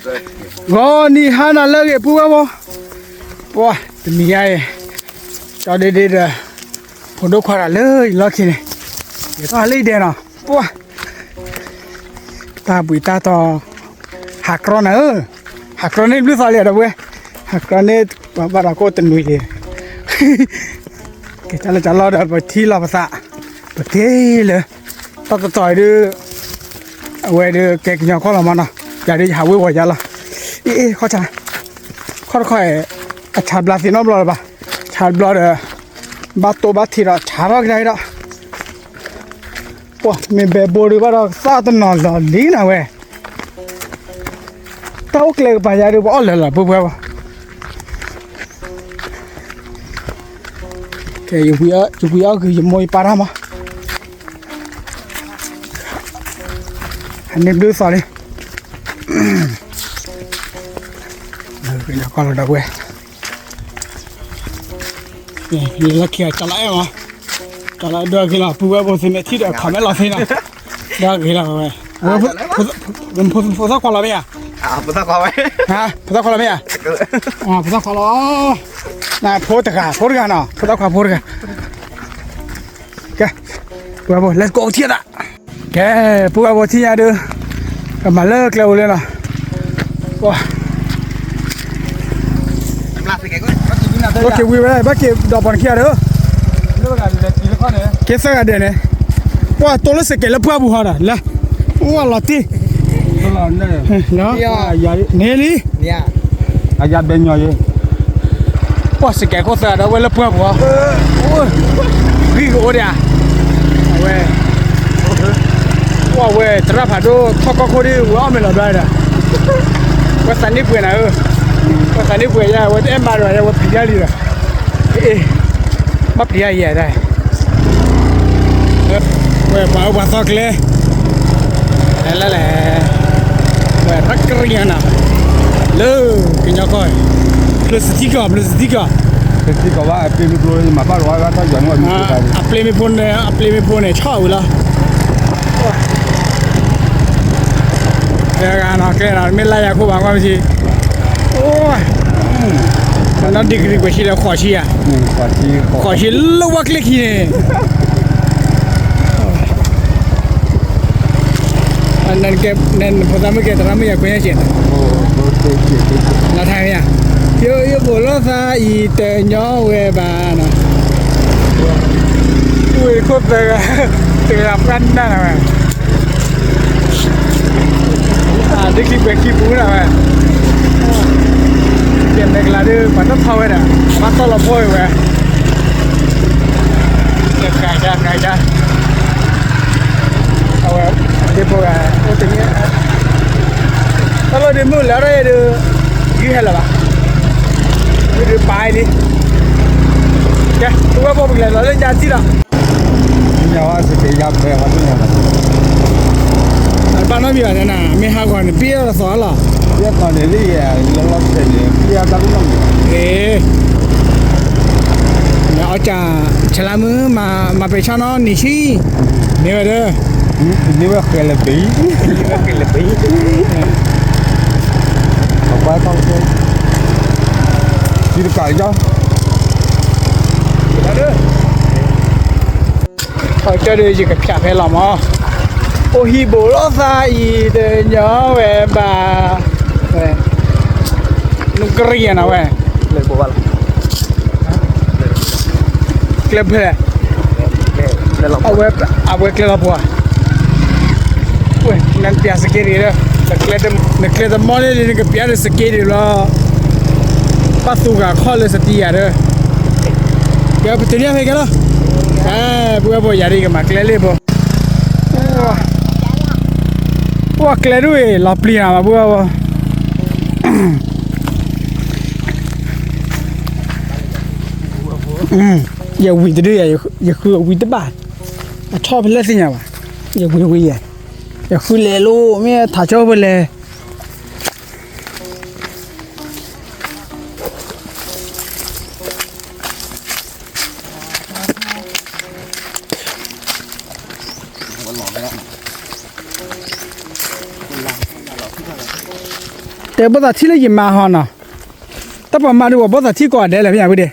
ဂီၤနံၤဟါနၤလၢအဂ့ၤ ပုၢ်ဝဲၢ်ဖိ, ပှၤတနံၤညါအံၤ ကၠီဒ့ဒ့ဒီး ဖိဒိၣ်ခွါတဂၤလၢယလီၢ်ခံန့ၣ် ယထီၣ်လၢယဒဲနီၤ ပှၤ တၢ်ဘှံးတၢ်တီၤ ဟးကြီနၤဧၢ, ဟးကြီန့ၢ်ဘျုးသီလံဒီပုၢ်ဝဲၢ်, ဟးကြီန့ၢ်ပှၤဘၣ်ဒီးကိၣ်တနွံလံ, ကဲတၢ်လၢတၢ်လီၢ်ဒီး ပထံၣ်လီၤပသး ပက့ၤလၢ တၢ်တတီၤအံၤဒုး အဝဲဒုးကဲကညီကီၢ်လီၤမးနီၤ, ယၤဒုးယဟးဝ့ၤဝီၤယၤလီၤ, အ့ၣ်အ့ၣ်ခီၣ်ဆါ, ခီၣ်တခီအံၤ အဆါဘျါသ့နီတဘျီလၢၤဘၣ်, ဆါတဘျီဒီး ဘၣ်တိၢ်ဘၣ်ထံးဒီးဆါထီၣ်ကဒါက့ၤဒီး ပှၤမ့ၢ်ဘဲဘိဒုးဘၣ်ဒီးသၣ်တနီၤလီၤလံနၤဝဲ, တၢ်အိၣ်ကျဲကပၤယၤဒုးပှၤအီၣ်လၢာ်လီၤ ပုၢ်ဝဲၢ်ဖိ, ကဲ ယဝံၤအီၣ်ဂ့ၤ ယမိၢ်ယပၢ်တၢ်မး, ဟးန့ၢ်ဘျုးသီလံ, ကညီကီၢ်လီၤဒီပုၢ်ဝဲၢ် လၢခံကၠီလီၤအဲၣ်မး, ကၠီလီၤအဲၣ်ဒိၣ်ဂ့ၤလီၤ ပုၢ်ဝဲၢ်ဖိသ့ၣ်မ့ၢ်ထံၣ်ဒီး comment လီၤသ့နီၤ, ဒိၣ်ဂ့ၤလီၤဝဲ, ဖိသၣ်ခွါလီၤမ့ၢ်ဧါ, ဖိသၣ်ခွါလီၤမ့ၢ်ဧါ, ဖိသၣ်ခွါလီၤ, ဖိတဂၤ ဖိတဂၤနီၤ ဖိသၣ်ခွါဖိတဂၤ, ကဲ ပုၢ်ဝဲၢ်ဖိ let's go ထံၣ်သး ကဲ ပုၢ်ဝဲၢ်ဖိထံၣ်ညါဒုး ကမၤလၢကျဲအိၣ်လၢနီၤ, ဘၣ်က့ၤဝံၤဝဲဒၣ် ဘၣ်က့ၤဒီးပှၤနခံဂၤဒီး က့ၤသၢဂၤဒဲးန့ၣ်, ပှၤတိၢ်လၢစကဲးလၢပှၢ်ပူၤဟီဒီး လဲၤ အိၣ်လီၤတံၢ် န့ၣ်လံ အယၤဘဲညီယဲ ပှၤစကဲးခိၣ်သၢဒီးဝဲလၢပှၢ်ပူၤ, ဂံၢ်ကအိၣ်ဒံးဧါ, အဝဲ ပှၤဝဲသရၣ်ဖးဒိၣ်ထီၣ်ကီၢ်ခိၣ်ဒံး ဝဲအီၣ်မ့ၤလီၤဘျါဒီး, ဝဲသးန့ၢ်ပှဲၤနၤဧၢ, ဝဲသးန့ၢ်ပှဲၤယါ ဝဲတအဲၣ်မါဒီး ဝဲပျံၤယါလံဒီး, အ့ၣ် ဘၣ်ပျံၤယါယဲဒၣ် ဝဲပှၤအၢပှၤသီကျဲ, လဲၤလဲၤလဲၤ, ဝဲတၢ်ကရံၣ်နၤ, လၢကညီကီၢ်, ဘျုးစထံကီၢ် ဘျုးစထံကီၢ်, စထံကီၢ်ဘၣ် အပျ့ၤမ့ၢ်ဖိန့ၣ် မၤဘၣ်လီၤဝဲတၢ်ယွၤန့ၣ်, အပျ့ၤမ့ၢ်ဖိန့ၣ် အပျ့ၤမ့ၢ်ဖိန့ၣ် ဆီၣ်ဝံၤလီၤ, ကျဲနီၤ ကျဲနီၤ မ့ၢ်လါယၤခိၣ်ဘၣ်ကွၢ်မ့ၢ်ဆံ, အိၣ် နီၢ်ဒံကရံၣ်ကွဲးဆံဒီး ဃိးဆံယၤ, ဃိးဆံလၢဝဲကျဲခံန့ၣ် နဖိသၣ်မုၣ်ကဲ သရၣ်မုၣ်ယၤကွဲညါကဲး, လီၤထါမ့ၢ်ဧါ, ယိယိဘိးလိာ်သးအံၤတညီဝဲဘၣ်နီၤ, ဝ့ၢ်ခိၣ်သၢဂၤ, တဂၤပှၢ်နၢ်နၤဝဲ ဒ်ခံကွဲးခံပူၤနၤဝဲ, ကဲမဲာ်ကလၤဒုး ပှၤတထီဝဲဒၣ်, ဘၣ်တီၢ်လီၤဖိဝဲ, ကဲကဲကဲ, အဝဲ ဒ်ဖိဂၤ အိၣ်တနံၣ်, တၢ်လီၢ်ဒုးမုၢ်လၢ်ထီၣ်အံၤဒုး, ယုၢ်ဟဲလၢၤဘၣ်, ယုၢ်ဒုးပာ်လံ, ကဲ ပုၢ်ဝဲၢ်ဖိပကလဲၤလီၤလၢညါထံၣ်လီၤ ညါဝဲစကဲးယါဖဲဟီဒုညါလီၤ, ဘၣ်နီတမံၤဘၣ်နၤ, မ့ၢ်ဟးဂီၤန့ၣ် ပ့ၢ်အီၣ်လီၤသီလီၤ, ပ့ၢ်အီၣ်သီန့ၣ်လံ, လီၤလီၤဆဲးန့ၣ် ပ့ၢ်အီၣ်တၢ်ကနီၣ်န့ၣ်, အီၣ်ကၢ်, ဆလါမုၢ် မၤပ့ၤဆၣ်နီၤနံၤဆံ, မ့ၢ်ဝဲဒၣ်, မ့ၢ်ဝဲဃဲလၢၤဘ့ၣ်, ဃဲလၢၤဘ့ၣ်, ပှၤထီၣ်ကဲ, တံၤတကးကၠီ ဟီၣ်ကၠီဒုး ယကဖျးဖဲလီၤမး, အိၣ်ဟံၣ်ဘိးလိာ်သးအံၤတညီဝဲဘၣ်, နကရံၣ်နၤဝဲ, ကျဲဖဲလဲၣ်, အဝဲကျဲလီၤပှၤ, ဝဲ နပျးစက့တဂ့ၤဒီး, နကျဲတမီန့ၣ် နကပျးဒီးစက့တဂ့ၤလီၤ, ဘၣ်သူဂၤခီၣ်လၢစတံယၤဒီး, ကဲပတုၤန့ၣ်ဖဲကဲလီၤ, အဲ ပုၢ်ဝဲၢ်ဖိယၤဒ်ကမၤကျဲလ့ၣ်ဖိ ပှၤကျဲဒ်အံၤ လီၤပျံၤနၤဘၣ် ပုၢ်ဝဲၢ်ဖိ, ယဝံၤတဒု ယဃုအဝံၤတဘၣ်, အထီၣ်ဖဲလဲၣ်သ့ၣ်ညါဘၣ်, ယဝံၤဝံၤယဲ, ယဃုလဲၤလိာ် မ့ၢ်ထးကၠီဖဲလဲၣ် လီၤ ကဲဘီၣ်သးထံလၢယမါဟီနီၤ, တၢ်ပှၤမါဒုးဝဲဘီၣ်သးထံကိးဂၤဒဲးလဲၣ်မ့ၢ်ဧါ ဖုဒ့ၣ်,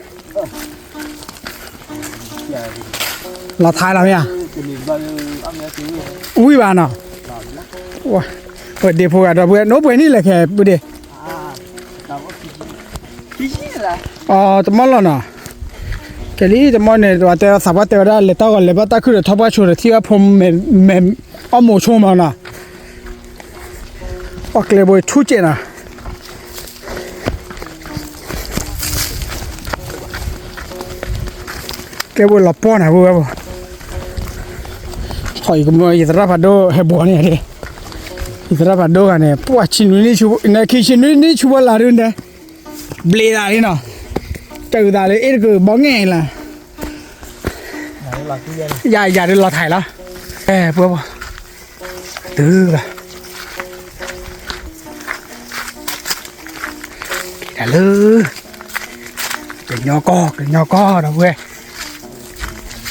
လီၤထါလီၤမ့ၢ်ဧါ, ဝံၣ်ဘၣ်နီၤ, ပှၤဒ့ဖိဂၤဒီပုၢ်ဝဲၢ် နအိၣ်ပှဲၤနံၣ်လဲၣ်ခဲ ဖုဒ့ၣ်, အတမီၢ်လီၤနီၤ, ကဲလံတမီၢ်န့ၣ် ပှၤတဲသးပှၢ်တဲဝဲဒၣ် လဲၤတၢ်ဂီၤလဲၤဘၣ်တၢ်ခုၣ်ဒီးထီၣ်ပှၢ်ဆိဒီးထံၣ်ဝဲဖိမဲာ် အီၣ်မိာ်ဆိမးနီၤ, အီၣ်ကျဲဘိထူၣ်စဲးနီၤ ကဲဘိလီၤပှီၢ်နၤဝဲဝဲဘိ, ယကမၢယသရၣ်ဖးဒိၣ်ဟဲဘှီန့ၣ်, ယသရၣ်ဖးဒိၣ်ဂၤန့ၣ် ပှၤဆံနွံနံၣ်ဆူ, ခံဆံနွံနံၣ်ဆူဝဲလၢဒုန့ၣ်, ဘျ့သးလံနီၤ, တၢ်အုးသးလၢအ့ၣ်တကဘီငဲၢ်လၢ ယၤယၤဒုးလီၤထးလီၤ, အဲ ပှဲၤပှဲၤ, တုၤလီၤ, က့ၤတၢ်လၢ, ကညီကီၢ် ကညီကီၢ်ဒီးဝဲ, က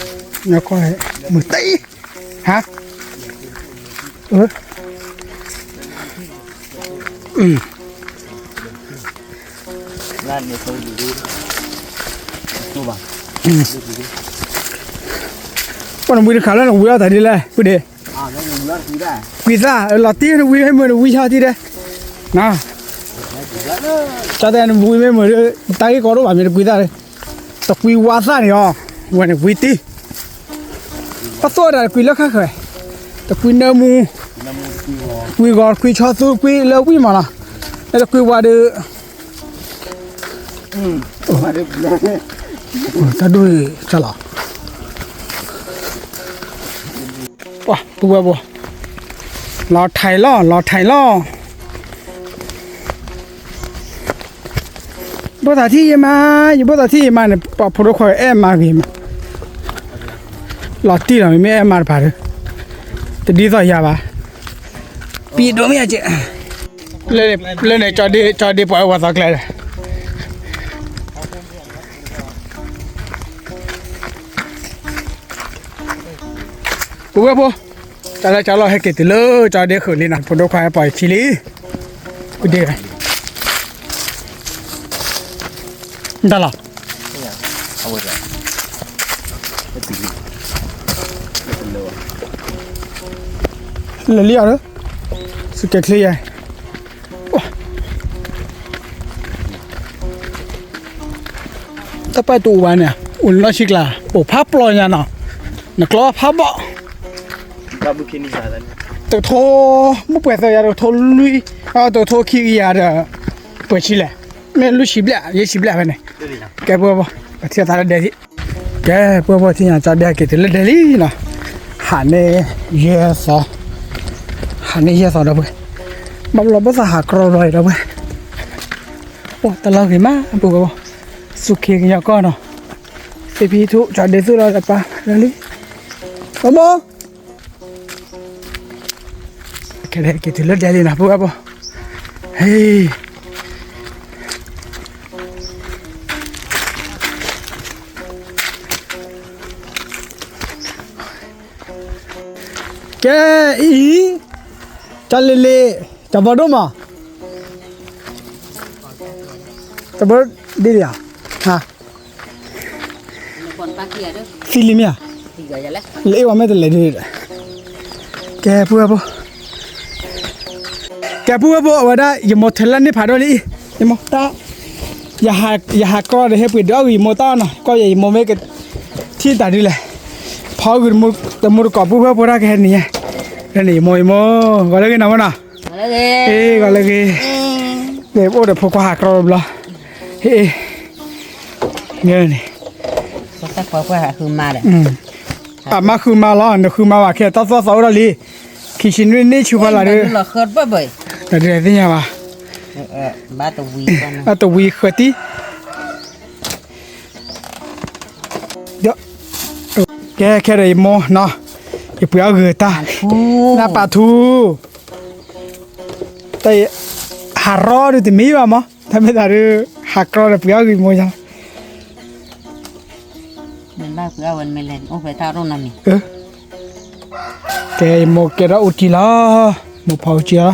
ညီကီၢ်, မုၢ်တအံၤ, ဟါ, အ ပှၤနဝံတခါလၢနဝံအီၣ်တၢ်ဒ်လဲၣ် ဖုဒ့ၣ်, ကွံာ်သၣ် လီၤတံၢ်နဝံမ့ၢ်မုာ်နဝံဟီတံၢ်ဒဲး, ကၠီတဲနဝံမ့ၢ်မုာ်ဒီး တၢ်ဂ့ၢ်ကီဒိၣ်ဘၣ်မ့ၢ်တကွံာ်သၣ်, တကွံာ်ဝါသၣ်န့ၣ်အီၤ, ဝဲန့ၣ်ဝံတံၢ်, ပသိၣ်ဝဲဒၣ်တကွံာ်လၢခါဃၢၤ, တကွံာ်နၢမူ, ကွံာ်ဂီၤ ကွံာ်ဆီသူ ကွံာ်လၢဝံၣ်မးနီၤ, လၢတကွံာ်ဝါဒီး တၢ်ဒိၣ်အံၤလီၤ, ပှၤပုၢ်ဝဲၢ်ဘိ, လီၤထးလီၤ လီၤထးလီၤ, ဘီၣ်သးထံၣ်ယမါ, ယဘီၣ်သးထံၣ်ယမါန့ၣ် ပှၤဖိဒိၣ်ခွါအဲၣ်မါဂ့ၤမး, လီၤတံၢ်လီၤ မ့မ့ၢ်အဲၣ်မါတဖၣ်ဒီး, တဒ်သိးယၤဘၣ်, ပံၤဒိၣ်မ့ၢ်ယၤက့, လၢန့ၣ် ကၠီဒ့ ကၠီဒ့ပှၤအၢပှၤသီကျဲဒီး ပုၢ်ဝဲၢ်ဖိ, တၢ်လၢကၠီလီၤဟဲက့ၤတုၤလၢကၠီဒ့ဃုာ်လံနီၤ ဖိဒိၣ်ခွါဟဲပိာ်ယခံလံ, ပဒ့ၣ်, တၢ်လီၤ, လၢလံအီၤလၢ, စကဲချ့ယဲ တၢ်ပာ်တူၢ်အိၣ်ဘၣ်န့ၣ် အိၣ်လၢနီၢ်ဆံကျါ, အိၣ်ဖးပျီညါနီၤ, နကျီဖးဘီၣ်, တကထိ, မုၢ်ပှဲၤသၢယၤ တကထိလွံၢ်, တကထိခံကယၤဒီး, ပှဲၤဆံလဲၣ်, မ့ၢ်လွံၢ်ဆံဘျဲၣ် ယဲၢ်ဆံဘျဲၣ်ဖဲန့ၣ်, ကဲပှဲၤဘီၣ်, ပထံၣ်သးလၢဒဲးလံ, ကဲပှဲၤဘီၣ် ထံၣ်ညါကၠီဒဲးက့ၤတုၤလၢဒဲးလံနီၤ, ဟးန့ၢ်ယဲၢ်သီ, ဟးန့ၢ်ယဲၢ်သီဒီပုၢ်ဝဲၢ်, ဘၣ်ဘျီဘၣ်သးဟးကြီဘျီအံၤဒီပုၢ်ဝဲၢ်, အိၣ်တၢ်လီၢ်ဂ့ၤမး ပုၢ်ဝဲၢ်ဘီၣ်, စူၢ်ခ့ကညီကီၢ်နီၤ, သ့ဖံထူၣ် ကၠီဒဲးသူၣ်လီၤတပၢ်လၢလံ, ဘီၣ်ဘီၣ် ကဲက့ၤတုၤလၢဒဲးလံနီၤ ပုၢ်ဝဲၢ်ဘီၣ်, ဟ့ၣ် ကဲအံၤ, တၢ်လ့လ့, တၢ်ဘီဒိၣ်မး, တၢ်ဘီဒ်လံဧါ, ဟါ, သံလံမ့ၢ်ဧါ, လၢအ့ၣ်ဝဲမ့ၢ်တလဲၤဒ်, ကဲပုၢ်ဝဲၢ်ဘီၣ်, ကဲပုၢ်ဝဲၢ်ဘီၣ် အဝဲဒၣ် ယမိၢ်ထဲလၢန့ၢ်ဖးဒိၣ်လံ, ယမိၢ်တၢ် ယဟးကြီဒီးဟဲပှ့ၤဒုးအီၣ်ဂ့ၤယမိၢ်တၢ်နီၤ, ကွၢ်ယဲယမိၢ်မ့ၢ်ကထံၣ်တၢ်ဒ်လဲၣ်, ဖီဂုာ်တမူတကိး ပုၢ်ဝဲၢ်ဖိတၢ်ကဟဲနံၤညါ, လၢန့ၣ်ယမိၢ်ယမိၢ် ဂီၤလၢဂ့ၤနီၤမ့ၢ်နီၤ, ဂီၤလၢဂ့ၤ, အိၣ်ဒီးဖိခွါဟးကြီတဘျီ, ဟ့ၣ်, န့ၣ် အမါဃုမါလီၤ နဃုမါဘၣ်ခဲ တၢ်သွၣ်သီအိၣ်ထီၣ်လံ, ခံဆံနွံနံၣ်ဆူဖီလာ်ဒီး, တၢ်ဒုးသ့ၣ်ညါဘၣ်, အတဝံဃၢတံၢ်, ကဲခဲဒီးယမိၢ်နီၤ, ယပှ့ၤအီၣ်ဂ့ၤတၢ်, နပာ်ထူ, တၢ်ဟးရီဒုးတမံဘၣ်မး, တၢ်မ့ၢ်သးဒုး, ဟးကြီဒီးပှ့ၤအီၣ်ဂ့ၤယမိၢ်ညါ ကဲ ယမိၢ်ကဲထီၣ်အိၣ်ကံလီၤ, မိၢ်ဖီအိၣ်ကံလီၤ,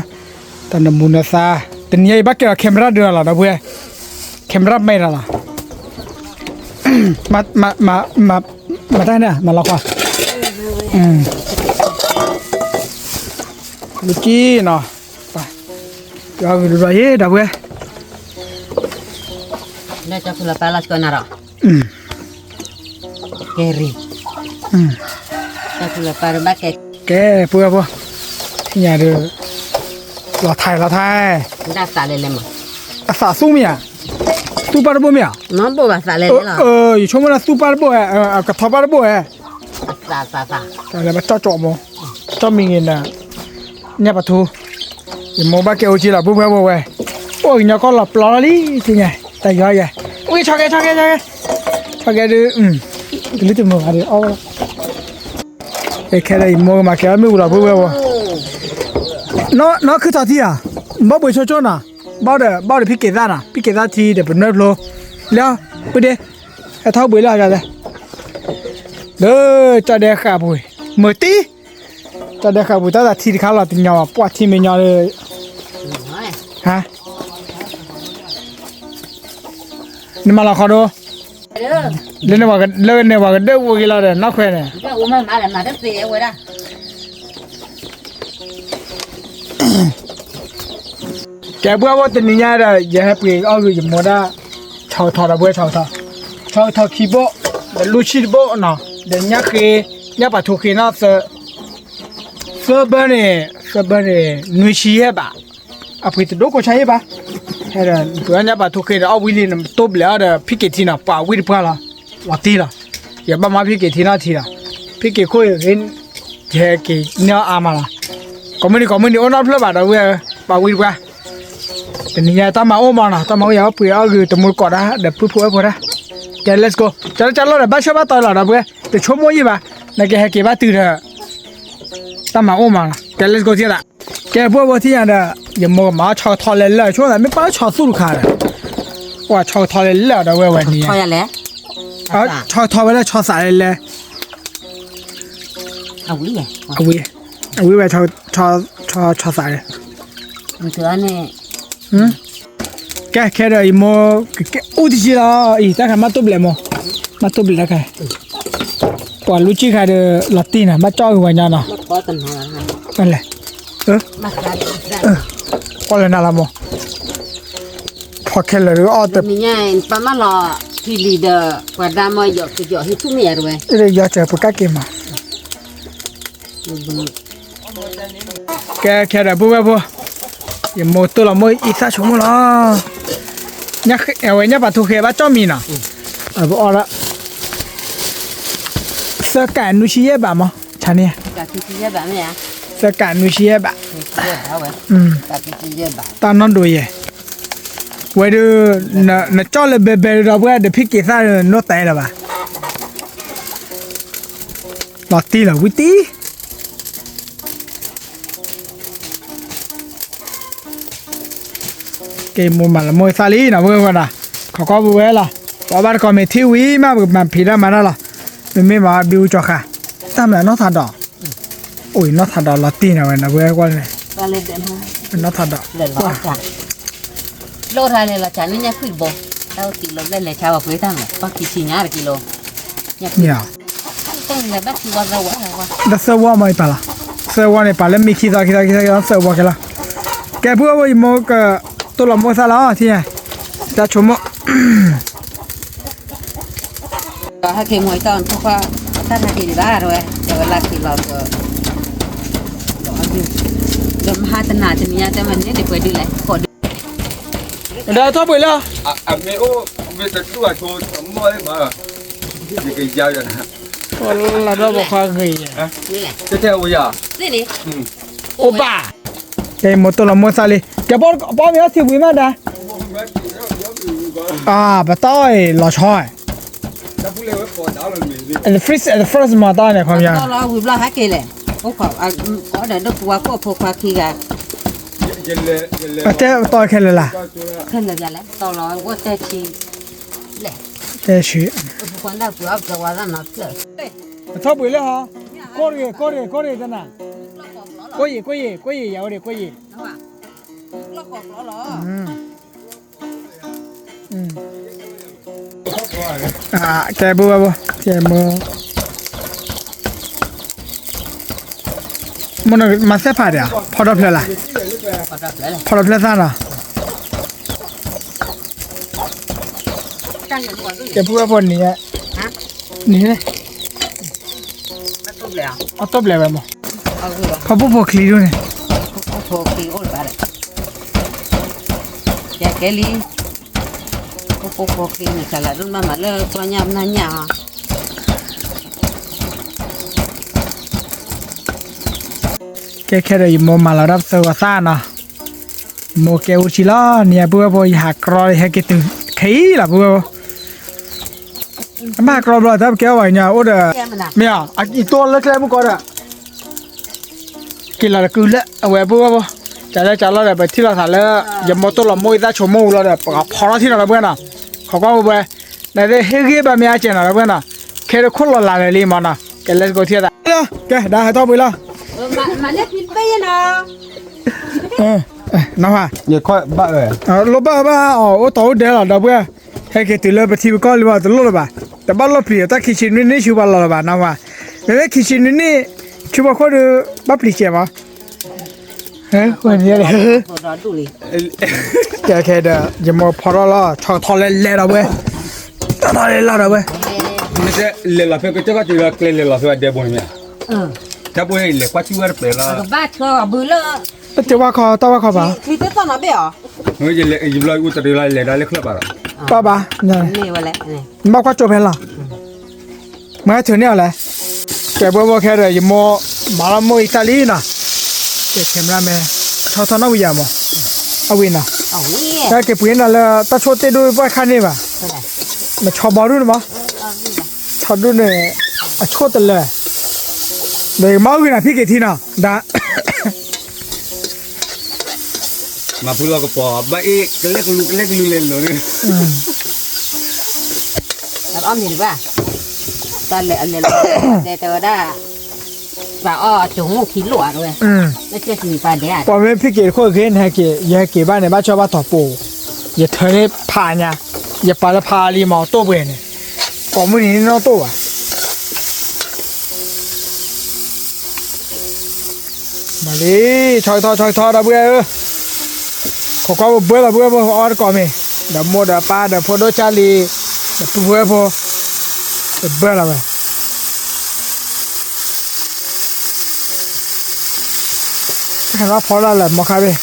တၢ်နမူနသါ, တနံၤညါအံၤဘၣ်ကဲအီၤ camera ဒုးလီၤ ဒီပုၢ်ဝဲၢ်, camera မဲာ်ဒီးလီၤ, မၤတၢ်န့ၣ် မၤလီၤကွၢ်, လၢကံနီၤ, ယွၤဂုာ်ဒိၣ်ယဲ ဒီပုၢ်ဝဲၢ်, လၢကၠီဖုလီၤပာ်လီၤစကိးနၤဒီး, ကဲရံ, ကၠီဖုလီၤပာ်ဒီးဘၣ်ကဲ, ကဲ ပုၢ်ဝဲၢ်ဖိ, ထံၣ်ညါဒီး, လီၤထါလီၤထါ, ဒၣ်သးလဲၤလဲၤမး, အသးသူမ့ၢ်ဧါ, သူပၢ်တဘိမ့ၢ်ဧါ, မ့ၢ်ဘိၣ်ဘၣ်သးလဲၤလဲၤလီၤ, ယဆိကမိၣ်လၢသူပၢ်တဘိဧါ, ကထီပၢ်တဘိဧါ, သးလဲၤဘၣ်ကၠီၣ်ကၠီၣ်မိၢ်, ကၠီၣ်မံၤဂ့ၤနၤ, ညၣ်ပၤထူ ယမိၢ်ဘၣ်ကဲအိၣ်က့လီၤ ပုၢ်ဝဲၢ်ဖိဝဲ, အိၣ်ကညီကီၢ်လီၤပျီလီၤလံ ထံၣ်ညါ, တၢ်ယီယဲ, အိၣ်က့ၤဆီကဲဆီကဲဆီကဲ, ဆီကဲဒုး, တလုၢ်တမုာ်ဘၣ်ဒီးအီၣ်ဝဲလီၤ, ခဲဒီးယမိၢ်ကမၤကဲအီၣ်မ့ၣ်အူလီၤ ပုၢ်ဝဲၢ်ဖိ, နီၢ်ခုထီၣ်ထံဧါ, ဘီဘှံးဆိဆိနီၤ, ဘီဒီး ဘီဒီးဖံက့ၤသၣ်နီၤ, ဖံက့ၤသၣ်ထံဒီးပနွဲၢ်ဖျိ, လၢ, ပုၢ်ဒ့, ဟဲထီၣ်ဘှံးလၢအီၤ, လၢ, ကၠီၣ်ဒဲဃာ်ပူၤ, မုၢ်တံၢ် ကၠီၣ်ဒဲဃာ်ပူၤ တၢ်သးထံတခါလီၤတညီဘၣ် ပှၤထံမ့ၢ်ညီဒီး, ဟါ, နမၤလီၤခီဒိ, လၢန့ၣ်ပှၤကဒၢဝဲက့ၤလီၤဒီး နီၢ်ခွဲန့ၣ်, ကဲပုၢ်ဝဲၢ်ဖိ တနံၤညါဒီး ယဟဲပှ့ၤအီၣ်ဂ့ၤယမိၢ်ဒၣ်, ဆီကထီဒီးပုၢ်ဝဲၢ် ဆီကထီ, ဆီကထီခံဘိ, ဒီးလူၢ်ဆံၣ်တဘိနီၤ, ဒီးညၣ်ဃ့, ညၣ်ပၤထူဃ့နီၤ, သၢဘၢန့ၣ်, သၢဘၢန့ၣ် နွံဆံယဲၢ်ဘး, အပှ့ၤတဒိၣ်ကိးဆါယဲၢ်ဘး, ဟဲဒီး ပှ့ၤအီၣ်ညၣ်ပၤထူဃ့ဒီးအီၣ်ဝံၤလံ နတိၢ်ဘျဲးအီၤဒီး ဖံက့ၤထံနီၤ ပှၤဝံတပှၢ်လီၤ, လီၤတံၢ်လီၤ, ယဘၣ်မၤဖံက့ၤထံနီၤထံလီၤ, ဖံက့ၤခိၣ်အံၤ ယဟဲက့ၤန့ၢ်အီၣ်အါမးလီၤ, ကိးမုၢ်နံၤကိးမုၢ်နံၤအိၣ်နီတဖျၢၣ်ဘၣ်ဒီးဝဲ, ပှၤဝံတပှၢ် တနံၤညါတၢ်မၤအိၣ်မးနီၤ, တၢ်မၤအိၣ်ယၤ ပှ့ၤအီၣ်ဂ့ၤတမူတကိးဒၣ်ဒီးပုၢ်ဖိဝဲၢ်ဖိဒၣ်, ကဲ let's go, ကၠီလၢကၠီလီၤဒီး ဘၣ်ဆၢဘၣ်တီၤလီၤဒီးပုၢ်ဝဲၢ်, တဆိကမိၣ်ယံာ်ဘၣ်, နကဟဲက့ၤဘၣ်တုၤဒီး, တၢ်မၤအိၣ်မးနီၤ, ကဲ let's go သ့ဒၣ်, ကဲပုၢ်ဝဲၢ်ဖိ ထံၣ်ညါဒီး, ယမိၢ်ကမၤအီၣ်ဆီကထီလဲၤလၢာ် ဆိကမိၣ်သးမ့ၢ်ပာ်လၢဆီသူၣ်တခါဒီး, ပှၤဆီကထီလဲၤလၢာ်ဒီးဝဲဝဲန့ၣ်, ဆီကထီဝဲလၢဆီသးလဲၤလဲၤ အဝံၤ, အဝံၤဝဲ, ဆီသးန့ၣ်, ကဲခဲဒီးအံၤမိၢ်, အိၣ်တက့ၢ်လီၤအံၤ တၢ်ခါမၤတိၢ်ဘျဲးမိၢ်, မၤတိၢ်ဘျဲးတၢ်ခါ, ပှၤလူၤကံၢ်ခါဒီး လီၤတံၢ်နီၤ ဘၣ်ကၠီၣ်ဂ့ၤဝဲညါနီၤ, လဲၤ, ကွၢ်လၢနၤလီၤမိၢ်, ဖီခဲလၢာ်ဒီးအီၣ်တ, ပှၤဒါမ့ၢ်ယီၤကယီၤဟံးသူၣ်မ့ၢ်ယၤတဝဲ, ယီၤစၢၤပကၣ်က့ၤမး ကဲခဲဒီးပုၢ်ဝဲၢ်ဖိ, ယမိၢ်တိၢ်လီၤမိၢ်အံသၣ်ဆိကမိၣ်လီၤ, အဝဲညၣ်ပၤထူဃ့ဘၣ်ကၠီၣ်မံၤနီၤ, အီၣ်, သၢကးနွံဆံယဲၢ်ဘးမး, ဆါန့ၣ်, သၢကးနွံဆံယဲၢ်ဘး, တၢ်နီၢ်ဒိးယဲၢ်, ဝဲဒုး, နကၠီၣ်လၢဘဲဘဲဒီးပုၢ်ဝဲၢ်ဒီးဖံက့ၤသၣ်ဒီး နီၢ်တဲလီၤဝံၤတံၢ် ကဲမိၢ်မၤလီၤမိၢ်သၣ်လံနီၤ ပုၢ်ဝဲၢ်နီၤ, ခိးကွၢ်ပုၢ်ဝဲၢ်လီၤ, ပှၤဘၣ်တကိးမ့ၢ်ထံၣ်ဝံၤမး ပကမၤဖံးတၢ်မၤတၢ်လီၤ, မ့မ့ၢ်မၤဘံဘူကၠီဃာ်, တၢ်မနုၤနီၢ်သးဒီး, အိၣ်အံၤနီၢ်သးဒီးလီၤတံၢ်နီၤဝဲနီၤ ပုၢ်ဝဲၢ်ကွၢ်န့ၣ်, နီၢ်သးဒီး, လိၣ်ထါန့ၣ်လီၤ ဆါန့ၣ်ညၣ်ခွံၣ်တဘိ, တၢ်အိၣ်တံၢ်လီၤဘျဲၣ်လဲၤဆါဝဲပှ့ၤတၢ်မး ပှၤခံဆံညါတကံလိ, တၢ်သၢဝီမ့ၢ်ပာ်လီၤ, သၢဝီန့ၣ် ပာ်လၢမ့ၢ်ခံသီခံသီခံသီသၢဝီကဲလီၤ, ကဲပုၢ်ဝဲၢ် ယမိၢ်ကတိၢ်လီၤမိၢ်သၣ်လီၤ ထံၣ်ညါ, တၢ်ဆိကမိၣ် ဟဲက့ၤမိၢ်အံၤတၢ်ဖိခွါ, တၢ်ဟဲက့ၤဒံးဘၣ်ဝဲ, တဲဝဲလၢခံလီၤက, ဒီးမဟါတနၤတနံၤညါတဲမ့ၢ်န့ၣ်ဒ်ပှဲၤဒုလဲၣ်, ဒီးထီၣ်ပှဲၤလၢ, အမ့ၢ်အိၣ်မ့ၢ်တဒူၣ်အဆိ, လၢဒီးပခွါဂ့ၤ, အိၣ်ဘၣ်, ကဲမိၢ်တိၢ်လီၤမိၢ်သၣ်လံ, ကဲပီမ့ၢ်အီၣ်ထံဝံၤမးဒါ အၢ ပတၢ်အီၣ်အံၤလီၤဆီ, the first, the first မၤတၢ်န့ၣ် ခီပညီ, လီၤဝံၤဘျီဟဲက့ၤလဲၣ်, အိၣ်ခိး, အီၣ်ဒီးဒိၣ်ပူၤဝါကိၣ်ဖိခွါခံဂၤ, အတဲတီခဲလၢာ်လၢ်, ခဲလၢာ်လဲၣ်, တီလီၤဝဲတဲဆံ, လဲၣ်, တဲဆံ, ပထီၣ်ပှ့ၤလၢဟီ, ကိၢ်တဂ့ၤ ကိၢ်တဂ့ၤ ကိၢ်တဂ့ၤတနၤ, ကိၢ်ယံာ် ကိၢ်ယံာ် ကိၢ်ယံာ် ယၤဝဲဒၣ် ကိၢ်ယံာ် ကဲဘိဘိ ကဲမ မ့ၢ်နမၤသ့ၣ်ဖးဒံးဧါ, ဖီထီၣ်ဖျၢၣ်လၢ်, ဖီထီၣ်ဖျၢၣ်သၣ်နီၤ, ကဲဖုဝဲဖိနံၤ, နံၤ, အတီၢ်ဘျဲးဝဲမး, ဖီဖိဖိချံဒိၣ်န့ၣ်, ကဲလံ, ဖိဖိချံန့ၣ် ကလးဒိၣ်မးမးလၢပှၤညၣ်ပနၢ်ညၣ်ဧါ ကဲခဲဒီးယမိၢ်မၤလီၤဒၣ်ပသၢဂီၤသၣ်နီၤ, မိၢ်ကဲအိၣ်ဆံလီၤ, နံၤအပုၢ်ဝဲၢ်ဖိ ယဟးကြီ ယဟဲက့ၤတုၤ ခဲအံၤလီၤ ပုၢ်ဝဲၢ်ဖိ, အမၤကြီဘျီ တၢ်ပကဲအီၣ်ဘၣ်ညါ အိၣ်ဒီး, မ့ၢ်အီၤ ယတိၢ်လၢကျဲမုၢ်ကီဒီး က့ၤလီၤတကုလၢအဝဲပုၢ်ဝဲၢ်ဖိ, ကၢ်လၢကၢ်လီၤဒီး ပထံၣ်လိာ်သးလၢ ယမိၢ်တိၢ်လီၤမိၢ်အံၤသၣ်ဆိမိၣ်ဝံၤလီၤဒီး ပကဖီထီၣ်ထံၣ်နီၤ ဒီပုၢ်ဝဲၢ်နီၤ, ခိးကွၢ်ဝဲ, နသ့ၣ်ဟ့ၣ်ဂံၢ်ဘါမ့ၢ်အါကဲနီၤ ဒီပုၢ်ဝဲၢ်နီၤ, ခဲတခိၣ်လီၤလးလၢာ်လံမးနီၤ, ကဲ let's go ထံၣ်သး, ကဲ ဒါဟဲထီၣ်ပှ့ၤလီၤ, နီၤ, လိၣ်ဘၣ်ဘၣ်အီၤ အိၣ်တီအိၣ်ဒဲးလီၤ ဒီပုၢ်ဝဲၢ်, ဟဲက့ၤတုၤလၢပထံပကီၢ်လံဘၣ် တလိၣ်လၢၤဘၣ်, တဘၣ်လီၢ်ပျံၤအီၤ တၢ်ခံဆံနွံနံၣ်ဆူပှၤလီၤလၢၤဘၣ် နီၤ, မ့မ့ၢ်ခံဆံနွံနံၣ် ဆူပှၤခိၣ်ဒီး ဘၣ်ပျံၤစဲးမး ကဲဒီး ယမိၢ်ဖီထီၣ်လီၤ ဆီထီၣ်လဲၤလဲၤဒီးဝဲ, ဆီထီၣ်လဲၤလီၤဒီးဝဲ, လဲၤလီၤဖဲကစၢၢ်ဘၣ်တုၤလီၤ ကျဲလဲၤလီၤဖဲအဒဲဘိန့ၣ်မ့ၢ်, တၢ်ဘိန့ၣ်လဲၤကွၢ်ထံၣ်ဝဲတပဲာ်လီၤ, ဘၣ်ဆၢအဘုလၢ, တၢ်ဝါခီ တၢ်ဝါခီဘၣ်, ချံတသီၣ်နီၤဘ့ၣ်အီၤ, ယဘျီအူတရံးလီၤ လဲၤဒၣ်လၢချၢၣ်ဘၣ်လီၤ, ပၢ်ဘၣ်, နဘၣ်ကွၢ်ကၠိဖဲလီၤ မ့ၢ်ထုးန့ၢ်အီၤလဲၣ်, ကဲဘိဘိခဲဒီး ယမိၢ်မၤလီၤမိၢ်အံၤသၣ်လံနီၤ, ကဲခဲမရၣ်မဲ, ဆီထီၣ်နီၣ်ဝံၤယၤမး, အဝံၤနီၤ, တၢ်က့ၤပှ့ၤနီၤလၢတၢ်ဆိၣ်တ့ၢ်ဒိၣ်ပှၢ်ခါန့ၣ်ဘၣ်, မ့ၢ်ဆီဘီဒူၣ်န့ၣ်မး, ဆီဒူၣ်န့ၣ်, အဆိၣ်တလၢာ်, ဒီးယကမၤဂ့ၤနၤဖံက့ၤထံနီၤ, ဒၣ် မၤဖုလီၤကပီၤ ဘၣ်အ့ၣ် ကလဲကလူ ကလဲကလူလဲၤလိၤန့ၣ်, အီၣ်မ့ၤတဘၣ်, တၢ်လဲၤအလဲၤလီၤ, တဲတဲဝဲဒၣ်, ပှၤအီၣ်ကၠိမူၢ်ခံလိၣ်ဧါဝဲ, ပှၤမ့ၢ်ဖံက့ၤတခိၣ်ဂ့ၤန့ၣ် ဟဲက့ၤ ယဟဲက့ၤဘၣ်န့ၣ် ဘၣ်ဆၢဘၣ်တီၤပိာ်, ယထၢန့ၢ်ဖးညါ, ယပာ်လၢဖးလံမး တိၢ်ပှဲၤန့ၣ်, ကိးမုၢ်နံၤန့ၣ်နီၢ်တိၢ်ဘၣ် မၤလံ, ဆီကထီ ဆီကထီ ဒီပုၢ်ဝဲၢ်ဧၢ, ခိးကွၢ်ဘိဘၢလီၤ ပုၢ်ဝဲၢ်ဖိ အီၣ်တကိးမ့ၤ, ဒီးမိၢ်ဒီးပၢ်ဒီးဖိဒိၣ်ကၢ်လံ, ဒီးပုၢ်ဖိဝဲၢ်ဖိ, တဘၢလီၤဝဲ, ဟဲလီၤဖီလာ်လၢမီခါဘ့ၣ်,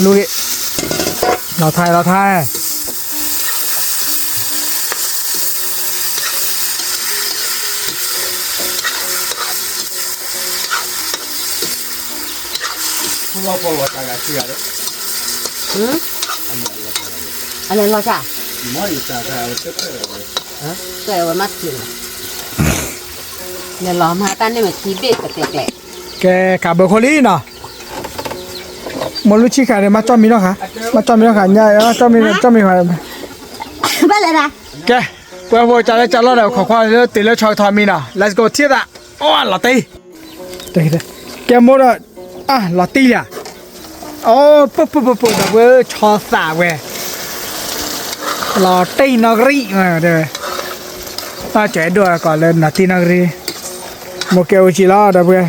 လူၤဂ့ၤ, လီၤထါ လီၤထါ အလဲၤလီၤဆၣ်, ဝဲမၤထံလီၤ, လဲၤလီၤမၤတၢ်န့ၣ်မ့ၢ်ထံဘ့ၣ်ကတဲကျဲ, ကဲ ကးဘၢခိၣ်လံနီၤ, မိၢ်လူၤဆံခါန့ၣ် မၤကၠီၣ်မံနီၢ်ခါ, မၤကၠီၣ်မံနီၢ်ခါ ညါ ကၠီၣ်မံ ကၠီၣ်မံခါ, ဘၣ်လဲၤဒၣ်, ကဲ ပှၤဖိကၢ်လၢကၢ်လီၤဒီး ခိးကွၢ်လၢတုၤလၢဆီကထီမံနီၤ let's go ထံၣ်သး, အိၣ်လီၤတံၢ် ကဲမိၢ်ဒီး, အါ လီၤတံၢ်လံ, အိၣ် ပၢၢ်ပၢၢ်ပၢၢ်ပၢၢ် ဒီပုၢ်ဝဲၢ် ဆီသးဝဲ, လီၤတံၢ်နီၣ်ကရံၣ်, တၢ်ကဲဒိၣ်ကီးလၢနီၣ်တံၢ်နီၣ်ကရံၣ်, မိၢ်ကဲအိၣ်ကံလီၤ ဒီပုၢ်ဝဲၢ်,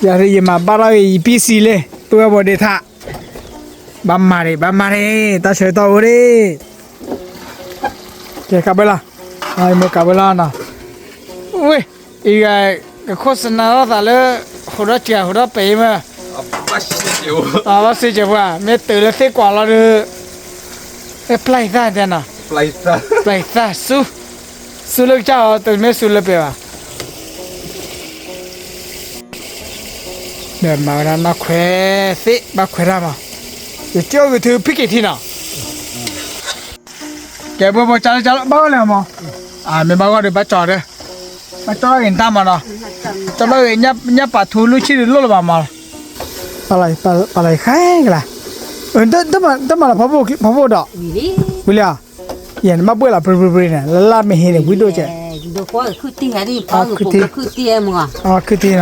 ယၤရ့ယမၤဘၣ်ထီၣ်ဂ့ၤ ယပံၢ်စံလံ, ပုၢ်ဝဲၢ်ဖိဒ့ထး, ဘၣ်မၤဒံး ဘၣ်မၤဒံး တၢ်ဆၢကတီၢ်အိၣ်ဒံး, ကဲကးဘၢလီၤ, မိၢ်ကးဘၢလီၤနီၤ, ဝ့ၢ် အံၤဂၤ ကခိၣ်စနၢထီၣ်သးလၢ ဟူးဒီးစှၤ ဟူးဒီးပဲၤမ့ၢ်, ဘၣ်စ့စဲးဖိဧါ မ့ၢ်တုၤလၢသ့ၣ်ကွၢ်လီၤဒီး, မ့ၢ်ပျၢ်ယသၣ်တဲနီၤ, ပျၢ်ယသၣ်ဆူ, ဆူလၢကစၢ်အီၤ တမ့ၢ်ဆူလၢပဲၤဘၣ် ဒီးမၤဝဲဒၣ်နီၣ်ခွဲးသ့ၣ် ဘၣ်ခွဲးတၢ်မး, ယကၠီၣ်ဂ့ၤထုဖံက့ၤထံနီၤ, ကဲဘိဘိကၢ်လၢကၢ်လီၤ ဘၣ်ဂီၢ်လၢမး, မ့ၢ်ဘၣ်ဂီၢ်ဒီးဘၣ်ကၠီၣ်ဒီး, ဘၣ်ကၠီၣ်ဂ့ၤတၢ်မးနီၤ, ကၠီၣ်ဘၣ်ဂ့ၤ ညၣ်ပာ်ထူလူၢ်ဆံၣ်ဒီးလိၣ်လၢၤဘၣ်မး, ပာ်လီၤဃဲကလါ, တမၤလၢဖီဖိဒီး, ဝံၤလံဧါ, ယဲနဘၣ်ဘှဲၣ်လီၤပြံပြံပြံန့ၣ် လၢလၢမ့ၢ်ဟ့န့ၣ် ဝံၤဒိၣ်ကဲး, ခုၣ်ထံ, ခုၣ်ထံ, ခုၣ်ထံညါဒီးနီ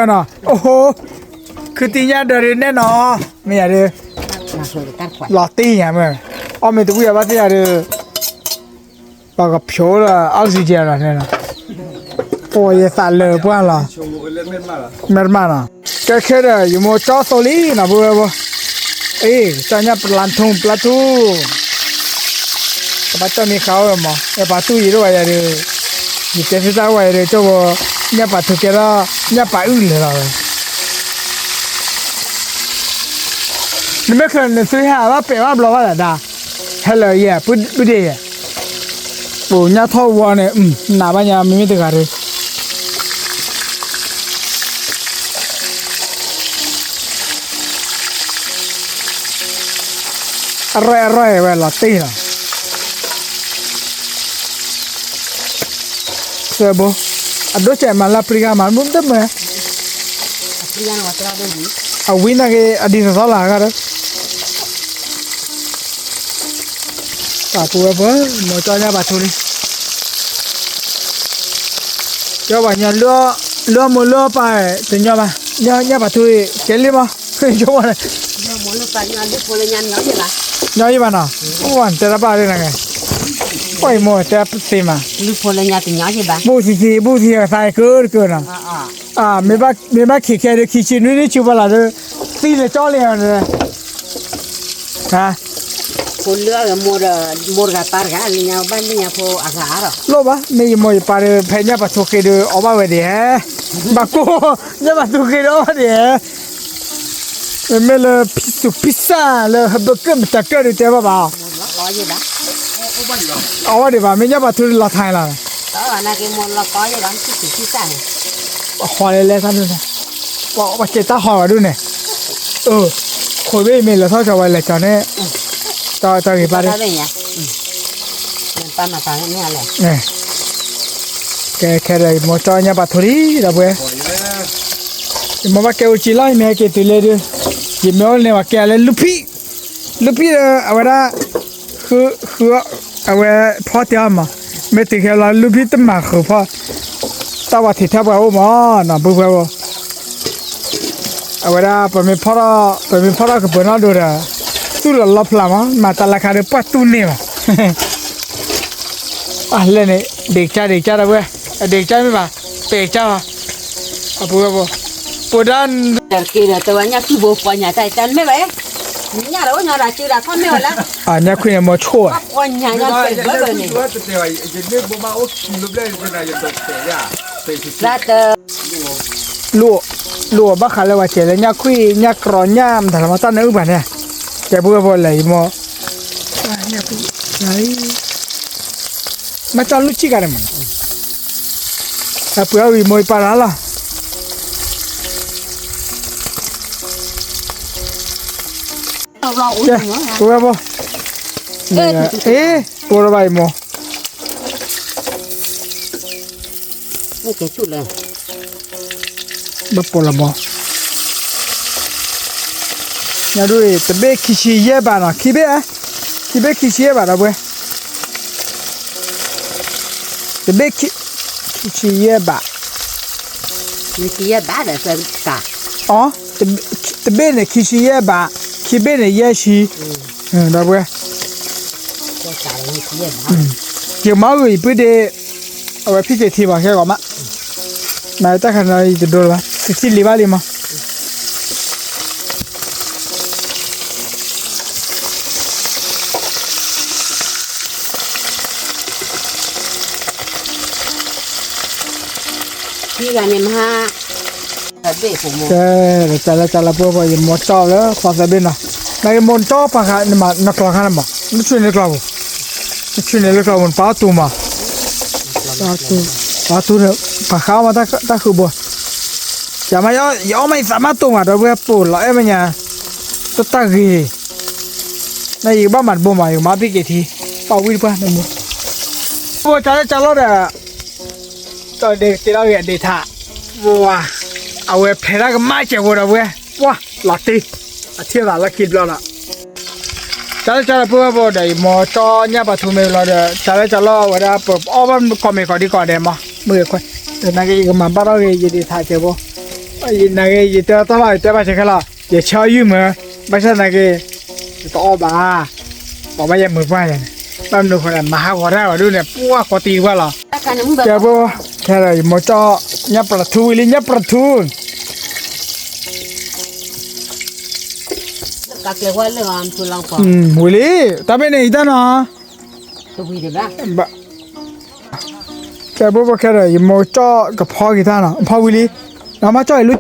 ၤ, အိၣ်ဟိ ခုသ့ၣ်ညါဒီးဒုးနဲၣ်နီၤ, မ့ၢ်ယၤဒုး, လီၤတံၢ်ညါမ့ၢ်, အီၣ်မ့ၢ်တဝံၣ်အဘၣ်သ့ၣ်ယၤဒုး, ပှၤကဖျိလၢ oxygen လီၤန့ၣ်နီၤ, အိၣ်ယသးလၢပှၢ်လီၤ, မဲာ်တမၣ်နီၤ, ကဲခဲဒီး ယမိၢ်ကၠီသိလံနီၤ ပုၢ်ဝဲၢ်ဖိ, အ့ၣ် ကၠီညၣ်ပျၢထူ ပျၢထူ ကဘၣ်ကၠီမ့ၢ်ဃါအိၣ်မး ပှၤတူၢ်ယံၤဒိၣ်ဝဲယၤဒီး, ယတဲသ့ၣ်တၢ်ဝဲယၤဒီး ကၠီဖိ, ညၣ်ပၢ်ထူကဲထီၣ် ညၣ်ပၢ်အုၣ်လၢာ်လီၤဝဲ, နမ့ၢ်ချၢနသုဟဲဘၣ်ပဲာ်ဘၣ်ဘျီဘၣ်လၢဒၣ်, ဟဲလၢယဲ ပုၢ်ဒ့ယဲ, အိၣ်ညၣ်ထီၣ်ဝီန့ၣ် နးဘၣ်ညါမ့မ့ၢ်တဂၤဒီး အရဲၣ်အရဲၣ်ဝဲလီၤတ့ၢ်လီၤ, သၢဘိ, အဒိၣ်စဲးမၤလၢပျံၤဂၤမၤမုၢ်တမၢ, အဝံနာ်က့ၤ အဒ်သိးသိးလၢဂၤဒီး ပှၤပုၢ်ဝဲၢ်ဖိ, မိၢ်ကၠီညၣ်ပၢ်ထူလံ, ကၠီပှၤညီ လုၢ်အီၣ်မိၢ်လုၢ်အီၣ်ပၢ်, တညီဘၣ်, ညၣ်ပၢ်ထူအံၤ ကဲလံမး, ကၠီပှၤန့ၣ်, ညီယံၤဘၣ်နီၤ, အိၣ်ဝဲတဲတၢ်ဘၣ်ဒ်န့ၣ်, ပှၤအံၤမိၢ်တဲသ့မး, ဘူၣ်သံသံ ဘူၣ်သံသံသးကၢတကၢနီၤ, မ့ၢ်ဘၣ်ခံးခဲဒီးခံဆံနွံနံၣ်ဆူပှၤလီၤဒီး, သံလၢကၠီလံ, ဖိလၢအဂၤမိၢ်ဒီး, မိၢ်တဂၤပၢ်တဂၤ လၢညါဘၣ်လၢညါဖိအဂၤဒီး, လိၣ်ဘၣ် မ့ၢ်ယမိၢ်ယပၢ်ဒီး ဖဲညၣ်ပၢ်ထူဃ့ဒီး အီၣ်ဘၣ်ဝဲဒ်ဟဲ, ဘၣ်ကိၢ်, ညၣ်ပၢ်ထူဃ့ဒီးအီၣ်ဘၣ်ဒ်ဟဲ, မ့မ့ၢ်လၢ pizza လၢ hamburger မတၤကၢၢ်ဒုးတဲဘၣ်ဘၣ်, အီၣ်ဘၣ်ဒံးဘၣ် မ့ၢ်ညၣ်ပၢ်ထူလီၤထါလီၤ, ဟီလဲလဲတၢ်ဒုးန့ၣ်, ပှၤကဲတၢ်ဟီဘၣ်ဒုးန့ၣ်, အၢ, ခိးဘ့ၣ်မ့ၢ်လဲၤထီၣ်ကၠီဝဲလဲၤကၠီန့ၣ်, တၢ်ဂ့ၤဘၣ်ဒၣ်, ကဲခဲဒီး ယမိၢ်ကၠီညၣ်ပၢ်ထူလံဒီးပှဲၤ, ယမိၢ်ဘၣ်ကဲအိၣ်ကံလီၤ ယမ့ၢ်ဟဲက့ၤတုၤလၢဒုး, ယမ့ၢ်အိၣ်လၢန့ၣ် ပှၤကဲလၢလူဖံး, လူဖံးဒီး အဝဲဒၣ် ဃု, ဃု, အဝဲဖီတဲအီၤမး, မ့ၢ်တုၤခဲလီၤ လူဖံးတမၤဃုာ်ဖီ, တၢ်ဝဲထံးထၢ်ပှၤအိၣ်မးနီၤ ပုၢ်ဝဲၢ်ဖိ, အဝဲဒၣ် ပမ့ၢ်ဖီထီၣ်, ပမ့ၢ်ဖီထီၣ်ကပၢၤနီၣ်ဒိဒီး, သူၣ်လီၤလီဖျးမး မၤတၢ်လၢခါဒီးပှၢ်တူၢ်န့ၢ်ဘၣ်, အလဲၣ်န့ၣ် ဒ့ကစၢ်ဒ့ကစၢ်ဒီးပှဲၤ, အဒ့ကစၢ်မ့ၢ်ဘၣ်, ပဲာ်ကစၢ်ဘၣ်, အပုၢ်ဝဲၢ်ဖိ, ပဒၣ် တက့ဒီးတဝဲညၣ်ကုၢ်ဘိပှၤညၣ်တၢ်တၢ်မ့ၢ်ဝဲ, ညၣ်ဒီးအိၣ်ညီဒီးစုဒီးခီၣ်မ့ၢ်ဝဲလၢ, အညၣ်ခွံန့ၣ် မ့ၢ်ဆိၣ်ဝဲ, ပှၤညၣ်ညၣ်ပဲာ်ဘၢဘၢန့ၣ်, လၢတ လိၣ်အဘၣ်ဃးလၢပှၤစဲးလၢညၣ်ခွံ ညၣ်ကြီ ညၣ်မတၤလီၤမး တၢ်နၢအုၣ်ပှၤန့ၣ်, ကဲပုၢ်ဝဲၢ်ဖိလဲၣ် ယမိၢ်, မ့ၢ်ကၠီလူၢ်ဆံၣ်ကါန့ၣ်မး, အပှ့ၤအီၣ်ဂံၢ်မိၢ်ယပၢ်တၢ်လီၤ, ကဲ, ပုၢ်ဝဲၢ်ဖိ, အ့, ပိာ်လီၤဘၣ်အံၤမိၢ်, ဘၣ်ပိာ်လီၤမိၢ်, ညါဒုးအံၤ တဘ့ၣ်ခံဆံယဲၢ်ဘးနီၤ, ခံဘ့ၣ်, ခံဘ့ၣ်ခံဆံယဲၢ်ဘးဒီးပှဲၤ တဘ့ၣ်ခံ, ခံဆံယဲၢ်ဘး, ခံဆံယဲၢ်ဘးဒီး, အီ, တဘ့ၣ်န့ၣ် ခံဆံယဲၢ်ဘး, ခံဘ့ၣ်န့ၣ် ယဲၢ်ဆံ, ဒီးပှဲၤ, ယမၤဂ့ၤယပုၢ်ဒ့, အဝဲဖံၣ်က့ၤထံမး ခဲဂီၤမး, မၤတၢ်ခါန့ၣ် ယတဒိလၢၤဘၣ် တထံၣ်လံဘၣ်လံမး ခံဂၤန့ၣ်မဟါ, ကဲ, ကၢ်လၢကၢ်လၢပှဲၤပှဲၤ ယမိၢ်ကၠီလၢဖီသၢဘ့ၣ်နီၤ, နကမိၢ်ကၠီပှၤဃး နကျီၤခါန့ၣ်မး, နဆွေန့ၣ်လၢကျီၤပူၤ, နဆွေန့ၣ်လၢကျီၤပူၤ နပာ်အီၣ်တူၤမး, ပာ်အီၣ်တူၤ, ပှၤဃးအီၣ်မးတၢ်ဃုာ်ဘိ, ယမ့ၢ်ယအီၣ်မး ယသးမးတူၤမး ဒီပုၢ်ဝဲၢ် ပိာ်လီၤအဲၣ်မဲာ်ညါ, တၢ်တၢ်ဂ့ၤ, နယကဘၣ်မၤတဘိမး ယကမၤဖံးက့ၤထံ, ပာ်ဝံတပှၢ်နမိၢ်, ပှၤကၢ်လၢကၢ်လီၤဒီး တၢ်ဒ့ကတ့ထီၣ်ဂ့ၤအဒ့ထး, ပှၤ, အဝဲဖဲးတၢ်ကမၣ်စဲးဖိဒီပုၢ်ဝဲၢ်, ပှၤ, လီၤတံၢ်, အထံၣ်သးလၢခံတဘျီဒီး, ကၢ်လၢကၢ်လီၤပုၢ်ဝဲၢ်ဖိဒီး ယမိၢ်ကၠီညၣ်ပာ်ထူမ့ၢ်လီၤဒီး ကၢ်လၢကၢ်လီၤဝဲဒၣ် ပအီၣ်ဘၣ်ကိးမံၤကိးဒံကိးဂၤဒဲးမး, မုၢ်ဂ့ၤခွဲး, ဒီးနာ်က့ ယကမၤဘၣ်ထီၣ်ဂ့ၤ ယဒ့ထးစဲးဖိ, နဂ့ၤ ယတဲတၢ်ဘၣ် ယတဲဘၣ်ဆဲးခဲလီၤ ယဆၢအီၣ်ယုၢ်မၢ, ဘၣ်ဆၣ်သနာ်က့ ယတအီၣ်ဘၣ်, ပှၤဘၣ်ယဲမုာ်ပှၢ်ယဲန့ၣ်, ဘၣ်မနုၤဃိလဲၣ် မၤဟးဂီၤတၢ်ဂီၤဒိၣ်န့ၣ် ပှၢ်ဃီတံၢ်ပှၢ်လီၤ, ကဲဖိ, ခဲဒီး ယမိၢ်ကၠီၣ်, ညၣ်ပျၢ်ထူဝံၤလံ ညၣ်ပျၢ်ထူ ဝံၤလံ, တၢ်မ့ၢ်န့ၣ်အံၤတၢ်နီၤ, ကဲဖိဖိခဲဒီး ယမိၢ်ကၠီၣ်ကဖီက့ၤတၢ်နီၤ ဖီဝံၤလံ, ဒီးမၤကၠီၣ်အံၤလိၣ်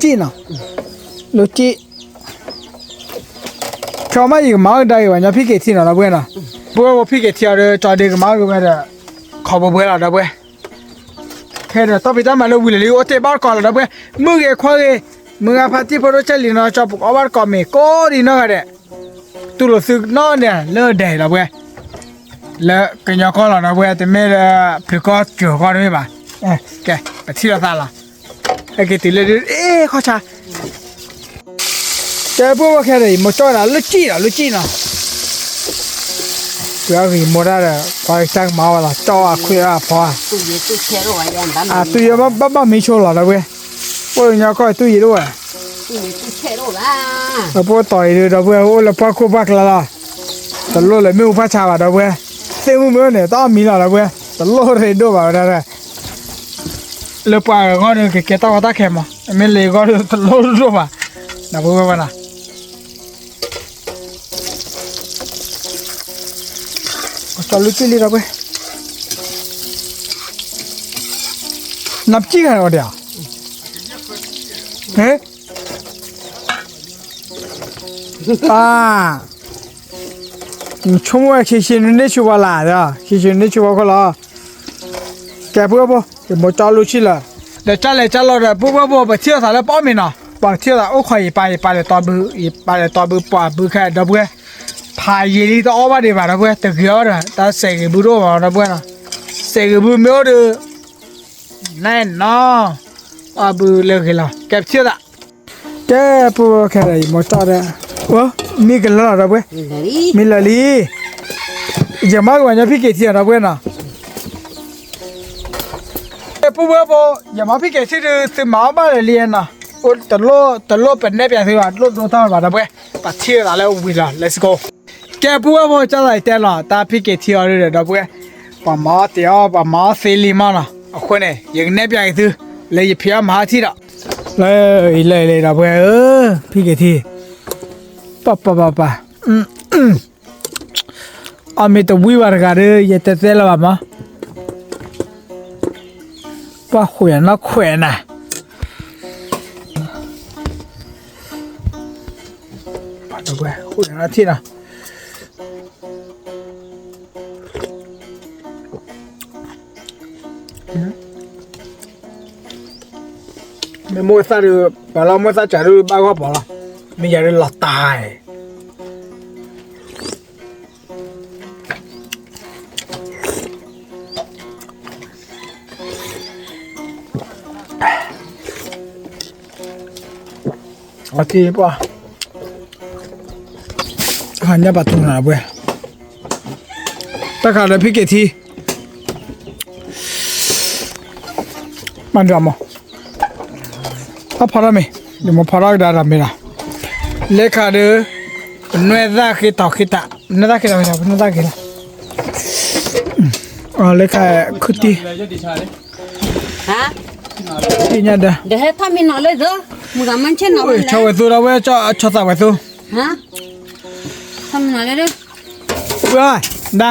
ကံၣ်နီၤ, လိၣ်ကံၣ် ခဲအံၤမ့ၢ်ယကမၤအီၣ်ကဒါက့ၤပှၤညီဖံက့ၤထံနီၤ ဒီပုၢ်ဝဲၢ်နီၤ, ပုၢ်ဝဲၢ်ဖိဖံက့ၤထံအီၤဒီး ကၠီဒ့ကမၤအီၣ်က့ၤဝဲဒီး ခီဘိဘှဲလီၤ ဒီပုၢ်ဝဲၢ်, ခဲဒီး တီၢ်ဖံးတၢ်မၤလၢဝံၤလီၤလံ အိၣ်တ့ၢ်ဘၣ်တကိးလီၤ ဒီပုၢ်ဝဲၢ်, မုၢ်ဂ့ၤခွါဂ့ၤ, မုၢ်ဂၤဖါတံၢ်ဖိဒိၣ်ဆဲးလံနီၤ ကၠီပကအီၣ်ဘၣ်တကိးမ့ၤ ကိးဒံနီၢ်ဂၤဒဲး, တူၢ်လိာ်သုနီၢ်န့ၣ် လၢဒဲး ဒီပုၢ်ဝဲၢ်, လၢကညီကီၢ်လီၤ ဒီပုၢ်ဝဲၢ် တမ့ၢ်လၢ ဖျုးကီၢ်စၢၤကီၢ်တမ့ၢ်ဘၣ်, ကဲ ပထံၣ်လိာ်သးလီၤ ဟဲက့ၤတုၤလၢဒုး အ့ ခီၣ်ဆါ, ကဲပုၢ်ဝဲၢ်ခဲဒီး ယမိၢ်ကၠီၣ်ဒၣ်လၢကံၣ်နီၤ လၢကံၣ်နီၤ, ပှၤဂ့ၤမိၢ်တၢ်ဒီး ပှၤကစၢ်ကမၤဝဲလီၤ ကၠီၣ်အခွံအဖီ, အတူၢ်ယဲဘၣ်ဘၣ်မံဆိလီၤ ဒီပုၢ်ဝဲၢ်, အိၣ်လၢကညီကီၢ်တူၢ်ယဲဒိၣ်ဝဲ ပှၤတီၢ်အံၤဒုး ဒီပုၢ်ဝဲၢ် အိၣ်လၢပှၢ်ခိၣ်ပှၢ်ကျါလီၤ, တလိၣ်လၢမ့ၣ်အူဖးဆါဘၣ် ဒီပုၢ်ဝဲၢ်, သ့ၣ်မုၣ်မ့ၢ်န့ၣ် တအီၣ်မံလီၤ ဒီပုၢ်ဝဲၢ်, တလိၣ်ရ့ဒိၣ်ဘၣ်ဝဲဒၣ် လၢပှၤဂီၢ်ဒီး ကကဲတၢ်ကီတၢ်ခဲမး, မ့ၢ်လၢဂီၢ်ဒီး တလိၣ်ဒိၣ်ဘၣ်, ဒီပုၢ်ဝဲၢ်ဘၣ်နီၤ, ကၠီလုၢ်ကံၣ်လံ ဒီပုၢ်ဝဲၢ်, နပစံၣ်ဂၤန့ၣ်အီၤဒဲး, ဟဲ ပၢ် နဆိကမိၣ်ဝဲ ခံဆံနွံနံၣ်ဆူဝဲလၢ်ဒီး ခံဆံနွံနံၣ်ဆူဝဲခိၣ်လီၤ, ကဲပုၢ်ဝဲၢ်ဖိ ယမိၢ်ကၠီၣ်လိၣ်ဆံလီၤ, ဒီးကၠီလဲၤကၠီလီၤဒီး ပုၢ်ဝဲၢ်ဖိ ပထံၣ်လိာ်သးလၢပအီၣ်မ့ၤနီၤ, ပှၤထံၣ်လိာ်သးအိၣ်ခိးယပၢ် ယပၢ်လဲၤတီဘု ယပၢ်လဲၤတီဘု ပှၤဘုခဲ ဒီပုၢ်ဝဲၢ်, ဖးယံာ်လံတအီၣ်ဘၣ်ဒံးဘၣ် ဒီပုၢ်ဝဲၢ်, တဂ့ၤအီၣ်ဘၣ်ဒီး တၢ်စဲးဂ့ၤဘုဒိၣ်မး ဒီပုၢ်ဝဲၢ်နီၤ, စဲးဂ့ၤဘုမ့ၢ်အိၣ်ဒီး နနီၤ, အီၣ်ဘုလၢဂ့ၤလီၤ ကဲပထံၣ်လိာ်သး ကဲပုၢ်ဝဲၢ်ခဲဒီး ယမိၢ်ကၠီၣ်ဒီး အိၣ် မံကလၢလီၤ ဒီပုၢ်ဝဲၢ်, မံလၢာ်လံ, ယမၤက့ၤပှၤညီဖံက့ၤထံအီၤ ဒီပုၢ်ဝဲၢ်နီၤ, ကဲပုၢ်ဝဲၢ်ဖိ ယမၤဖံက့ၤထံဒုး သုမၤအီၣ်ဘၣ်လၢာ်လံနီၤ, အိၣ်တလိၣ် တလိၣ်ပနဲၣ်ပၠးသုဘၣ် တလိၣ်ဒိတၢ်ဘၣ် ဒီပုၢ်ဝဲၢ်, ပထံၣ်လိာ်သးလၢဝံၤလီၤ let's go. ကဲပုၢ်ဝဲၢ်ဖိ ကၠီၣ်လီၤယတဲလီၤ တၢ်ဖံက့ၤထံအီၤဒုးဒီး ဒီပုၢ်ဝဲၢ်, ပှၤမၤအီၣ်တ့ၢ်အီၣ် ပှၤမၤအီၣ်သ့လံမးနီၤ, အဃိန့ၣ် ယကနဲၣ်ပၠးက့ၤသု လၢယဖံးအီၣ်မၤအီၣ်ထံဒီး, လၢအံၤလၢအံၤလၢ ဒီပုၢ်ဝဲၢ်ဧၢ, ဖံက့ၤထံ, ပၢ်ပၢ်ပၢ်ပၢ်, အီၣ်မ့ၤတဝံၤဘၣ်တဂၤဒီး ယတဲတဲလၢၤဘၣ်မး, ပှၤဃုာ်ယၤနီၢ်ခွဲးနၤ, ဒီပုၢ်ဝဲၢ် ဃုာ်ယၤနီၢ်ထံနီၤ မ့ၢ်မိၢ်သၣ်ဒီး ပှၤလၢမိၢ်သၣ်စးဒီးဘၣ်ဂီၢ်ပီၤလီၤ, မ့ၢ်ယၤဒီးလီၤတၢ်, အထံပှၢ်, ညၣ်ပာ်ထူနၤဘှဲ, တၢ်ခးဒီးဖံက့ၤထံ, မၤဒွးမး, အဖီထီၣ်မ့ၢ်, ယမၤဖီထီၣ်ကဒါဒီးမ့ၢ်လီၤ, လၢခးဒီး, နွဲၣ်သၣ်ဃ့ထီၣ်ဃ့တၢ်, နွဲၣ်သၣ်ဃ့ထီၣ်ဃ့တၢ် နွဲၣ်သၣ်ဃ့လီၤ, လၢခးခုတံၢ် ဟါ, သ့ၣ်ညါဒီး, ဒီးဟဲထီၣ်မံနီၤလၢသၢ, မုၢ်ဂၤမၤဆ့ၣ်နီၤဝဲလဲၣ်, ဆီဝဲသိဒီးဝဲ, ဆီသးဝဲသိ, ဟါ, ထီၣ်မံနီၤလၢဒၢ, ပှၤ, ဒါ,